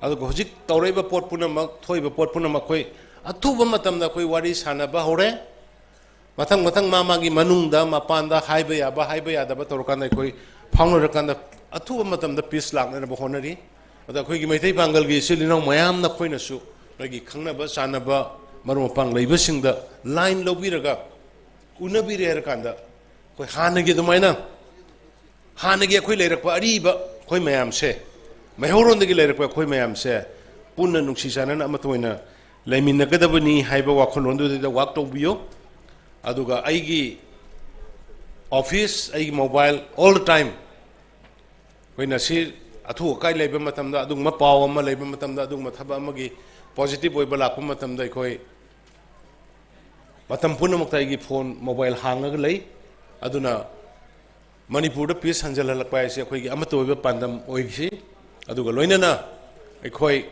ꯑꯗꯨꯒ ꯍꯧꯖꯤꯛ ꯇꯧꯔꯛꯏꯕ ꯄꯣꯠ ꯄꯨꯝꯅꯃꯛ, ꯊꯣꯛꯏꯕ ꯄꯣꯠ ꯄꯨꯝꯅꯃꯛ ꯑꯩꯈꯣꯏ ꯑꯊꯨꯕ ꯃꯇꯝꯗ ꯑꯩꯈꯣꯏ ꯋꯥꯔꯤ ꯁꯥꯟꯅꯕ ꯍꯧꯔꯦ꯫ ꯃꯊꯪ ꯃꯊꯪ ꯃꯥ ꯃꯥꯒꯤ ꯃꯅꯨꯡꯗ, ꯃꯄꯥꯟꯗ ꯍꯥꯏꯕ ꯌꯥꯕ, ꯍꯥꯏꯕ ꯌꯥꯗꯕ ꯇꯧꯔꯀꯥꯟꯗ ꯑꯩꯈꯣꯏ ꯐꯥꯎꯅꯔꯀꯥꯟꯗ ꯑꯊꯨꯕ ꯃꯇꯝꯗ ꯄꯤꯁ ꯂꯥꯛꯅꯅꯕ ꯍꯣꯠꯅꯔꯤ꯫ ꯑꯗ ꯑꯩꯈꯣꯏꯒꯤ ꯃꯩꯇꯩ ꯄꯥꯡꯒꯜꯒꯤ ꯏꯆꯤꯜ ꯏꯅꯥꯎ ꯃꯌꯥꯝ ꯅꯈꯣꯏꯅꯁꯨ ꯅꯣꯏꯒꯤ ꯈꯪꯅꯕ ꯆꯥꯟꯅꯕ ꯃꯔꯨꯞ ꯃꯄꯥꯡ ꯂꯩꯕꯁꯤꯡꯗ ꯂꯥꯏꯟ ꯂꯧꯕꯤꯔꯒ ꯎꯅꯕꯤꯔꯦ ꯍꯥꯏꯔ ꯀꯥꯟꯗ ꯑꯩꯈꯣꯏ ꯍꯥꯟꯅꯒꯤ ꯑꯗꯨꯃꯥꯏꯅ, ꯍꯥꯟꯅꯒꯤ ꯑꯩꯈꯣꯏ ꯂꯩꯔꯛꯄ ꯑꯔꯤꯕ ꯑꯩꯈꯣꯏ ꯃꯌꯥꯝꯁꯦ, ꯃꯩꯍꯧꯔꯣꯟꯗꯒꯤ ꯂꯩꯔꯛꯄ ꯑꯩꯈꯣꯏ ꯃꯌꯥꯝꯁꯦ ꯄꯨꯟꯅ ꯅꯨꯡꯁꯤ ꯆꯥꯟꯅꯅ ꯑꯃꯠꯇ ꯑꯣꯏꯅ ꯂꯩꯃꯤꯟꯅꯒꯗꯕꯅꯤ ꯍꯥꯏꯕ ꯋꯥꯈꯜꯂꯣꯟꯗꯨꯗ ꯋꯥꯛ ꯇꯧꯕꯤꯌꯨ꯫ ꯑꯗꯨꯒ ꯑꯩꯒꯤ ꯑꯣꯐꯤꯁ, ꯑꯩꯒꯤ ꯃꯣꯕꯥꯏꯜ, all the time ꯑꯩꯈꯣꯏꯅ ꯁꯤ ꯑꯊꯨ ꯑꯀꯥꯏ ꯂꯩꯕ ꯃꯇꯝꯗ, ꯑꯗꯨꯒꯨꯝꯕ ꯄꯥꯎ ꯑꯃ ꯂꯩꯕ ꯃꯇꯝꯗ, ꯑꯗꯨꯒꯨꯝꯕ ꯊꯕꯛ ꯑꯃꯒꯤ ꯄꯣꯖꯤꯇꯤꯚ ꯑꯣꯏꯕ ꯂꯥꯛꯄ ꯃꯇꯝꯗ, ꯑꯩꯈꯣꯏ ꯃꯇꯝ ꯄꯨꯝꯅꯃꯛꯇ ꯑꯩꯒꯤ ꯐꯣꯟ, ꯃꯣꯕꯥꯏꯜ ꯍꯥꯡꯉꯒ ꯂꯩ꯫ ꯑꯗꯨꯅ ꯃꯅꯤꯄꯨꯔꯗ ꯄꯤꯁ ꯍꯟꯖꯜꯍꯜꯂꯛꯄ ꯍꯥꯏꯁꯦ ꯑꯩꯈꯣꯏꯒꯤ ꯑꯃꯠꯇ ꯑꯣꯏꯕ ꯄꯥꯟꯗꯝ ꯑꯣꯏꯁꯤ꯫ ꯑꯗꯨꯒ ꯂꯣꯏꯅꯅ ꯑꯩꯈꯣꯏ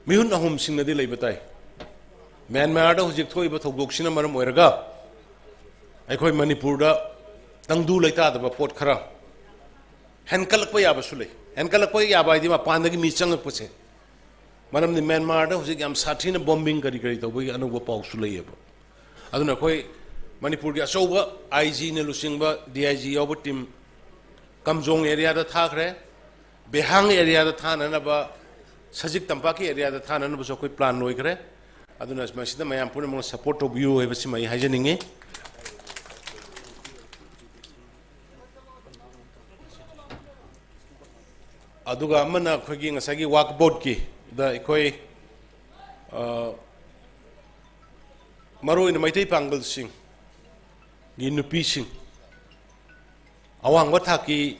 ꯃꯤꯍꯨꯠ ꯑꯍꯨꯝꯁꯤꯡꯅꯗꯤ ꯂꯩꯕ ꯇꯥꯏ꯫ ꯃ꯭ꯌꯥꯟꯃꯥꯔꯗ ꯍꯧꯖꯤꯛ ꯊꯣꯛꯏꯕ ꯊꯧꯗꯣꯛꯁꯤꯅ ꯃꯔꯝ ꯑꯣꯏꯔꯒ ꯑꯩꯈꯣꯏ ꯃꯅꯤꯄꯨꯔꯗ ꯇꯪꯗꯨ ꯂꯩꯇꯥꯗꯕ ꯄꯣꯠ ꯈꯔ ꯍꯦꯟꯀꯠꯂꯛꯄ ꯌꯥꯕꯁꯨ ꯂꯩ꯫ ꯍꯦꯟꯀꯠꯂꯛꯄ ꯌꯥꯕ ꯍꯥꯏꯗꯤ ꯃꯄꯥꯟꯗꯒꯤ ꯃꯤ ꯆꯪꯉꯛꯄꯁꯦ꯫ ꯃꯔꯝꯗꯤ ꯃ꯭ꯌꯥꯟꯃꯥꯔꯗ ꯍꯧꯖꯤꯛ ꯌꯥꯝ ꯁꯥꯊꯤꯅ ꯕꯣꯝꯕꯤꯡ ꯀꯔꯤ ꯀꯔꯤ ꯇꯧꯕꯒꯤ ꯑꯅꯧꯕ ꯄꯥꯎꯁꯨ ꯂꯩꯌꯦꯕ꯫ ꯑꯗꯨꯅ ꯑꯩꯈꯣꯏ ꯃꯅꯤꯄꯨꯔꯒꯤ ꯑꯆꯧꯕ ꯑꯥꯏ ꯖꯤꯅ ꯂꯨꯆꯤꯡꯕ ꯗꯤ ꯑꯥꯏ ꯖꯤ ꯌꯥꯎꯕ ꯇꯤꯝ ꯀꯝꯖꯣꯡ ꯑꯦꯔꯤꯌꯥꯗ ꯊꯥꯈ꯭ꯔꯦ꯫ ꯕꯦꯍꯥꯡ ꯑꯦꯔꯤꯌꯥꯗ ꯊꯥꯅꯅꯕ, ꯁꯖꯤꯛ ꯇꯝꯄꯥꯛꯀꯤ ꯑꯦꯔꯤꯌꯥꯗ ꯊꯥꯅꯅꯕꯁꯨ ꯑꯩꯈꯣꯏ ꯄ꯭ꯂꯥꯟ ꯂꯣꯏꯈ꯭ꯔꯦ꯫ ꯑꯗꯨꯅ ꯃꯁꯤꯗ ꯃꯌꯥꯝ ꯄꯨꯝꯅꯃꯛꯅ ꯁꯄꯣꯔꯠ ꯇꯧꯕꯤꯌꯨ ꯍꯥꯏꯕꯁꯤꯃ ꯑꯩ ꯍꯥꯏꯖꯅꯤꯡꯉꯤ꯫ ꯑꯗꯨꯒ ꯑꯃꯅ ꯑꯩꯈꯣꯏꯒꯤ ꯉꯁꯥꯏꯒꯤ ꯋꯥꯛ ꯕꯣꯔꯗꯀꯤ ꯗ ꯑꯩꯈꯣꯏ, ꯑ, ꯃꯔꯨꯑꯣꯏꯅ ꯃꯩꯇꯩ ꯄꯥꯡꯒꯜꯁꯤꯡꯒꯤ ꯅꯨꯄꯤꯁꯤꯡ, ꯑꯋꯥꯡꯕ ꯊꯥꯛꯀꯤ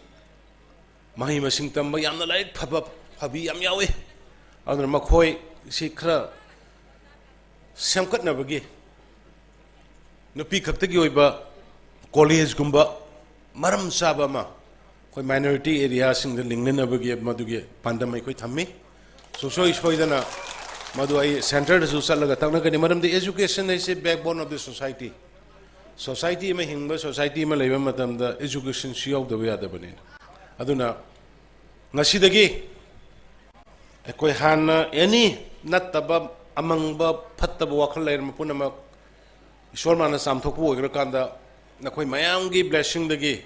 ꯃꯍꯩ ꯃꯁꯤꯡ ꯇꯝꯕ, ꯌꯥꯝꯅ ꯂꯥꯏꯔꯤꯛ ꯐꯕ, ꯐꯕꯤ ꯌꯥꯝ ꯌꯥꯎꯏ꯫ ꯑꯗꯨꯅ ꯃꯈꯣꯏꯁꯤ ꯈꯔ ꯁꯦꯝꯒꯠꯅꯕꯒꯤ ꯅꯨꯄꯤ ꯈꯛꯇꯒꯤ ꯑꯣꯏꯕ ꯀꯣꯂꯦꯖꯀꯨꯝꯕ ꯃꯔꯝ ꯆꯥꯕ ꯑꯃ ꯑꯩꯈꯣꯏ ꯃꯥꯏꯅꯣꯔꯤꯇꯤ ꯑꯦꯔꯤꯌꯥꯁꯤꯡꯗ ꯂꯤꯡꯅꯅꯕꯒꯤ ꯃꯗꯨꯒꯤ ꯄꯥꯟꯗꯝ ꯑꯩꯈꯣꯏ ꯊꯝꯃꯤ꯫ ꯁꯨꯡꯁꯣꯏ ꯁꯣꯏꯗꯅ ꯃꯗꯨ ꯑꯩ ꯁꯦꯟꯇꯔꯗꯁꯨ ꯆꯠꯂꯒ ꯇꯛꯅꯒꯅꯤ, ꯃꯔꯝꯗꯤ education ꯍꯥꯏꯁꯦ backbone of the society꯫ Society ꯑꯃ ꯍꯤꯡꯕ, society ꯑꯃ ꯂꯩꯕ ꯃꯇꯝꯗ educationꯁꯨ ꯌꯥꯎꯗꯕ ꯌꯥꯗꯕꯅꯤꯅ꯫ ꯑꯗꯨꯅ ꯉꯁꯤꯗꯒꯤ ꯑꯩꯈꯣꯏ ꯍꯥꯟꯅ any ꯅꯠꯇꯕ, ꯑꯃꯪꯕ, ꯐꯠꯇꯕ ꯋꯥꯈꯜ ꯂꯩꯔꯝꯕ ꯄꯨꯝꯅꯃꯛ ꯏꯁꯣꯔ ꯃꯥꯅ ꯆꯥꯝꯊꯣꯛꯄ ꯑꯣꯏꯈ꯭ꯔꯀꯥꯟꯗ, ꯅꯈꯣꯏ ꯃꯌꯥꯝꯒꯤ blessingꯗꯒꯤ,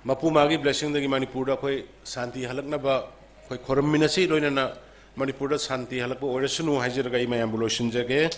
ꯃꯄꯨ ꯃꯥꯒꯤ blessingꯗꯒꯤ ꯃꯅꯤꯄꯨꯔꯗ ꯑꯩꯈꯣꯏ ꯁꯥꯟꯇꯤ ꯍꯜꯂꯛꯅꯕ ꯑꯩꯈꯣꯏ ꯈꯨꯔꯨꯝꯃꯤꯟꯅꯁꯤ꯫ ꯂꯣꯏꯅꯅ ꯃꯅꯤꯄꯨꯔꯗ ꯁꯥꯟꯇꯤ ꯍꯜꯂꯛꯄ ꯑꯣꯏꯔꯁꯅꯨ ꯍꯥꯏꯖꯔꯒ ꯑꯩ ꯃꯌꯥꯝꯕꯨ ꯂꯣꯏꯁꯤꯟꯖꯒꯦ꯫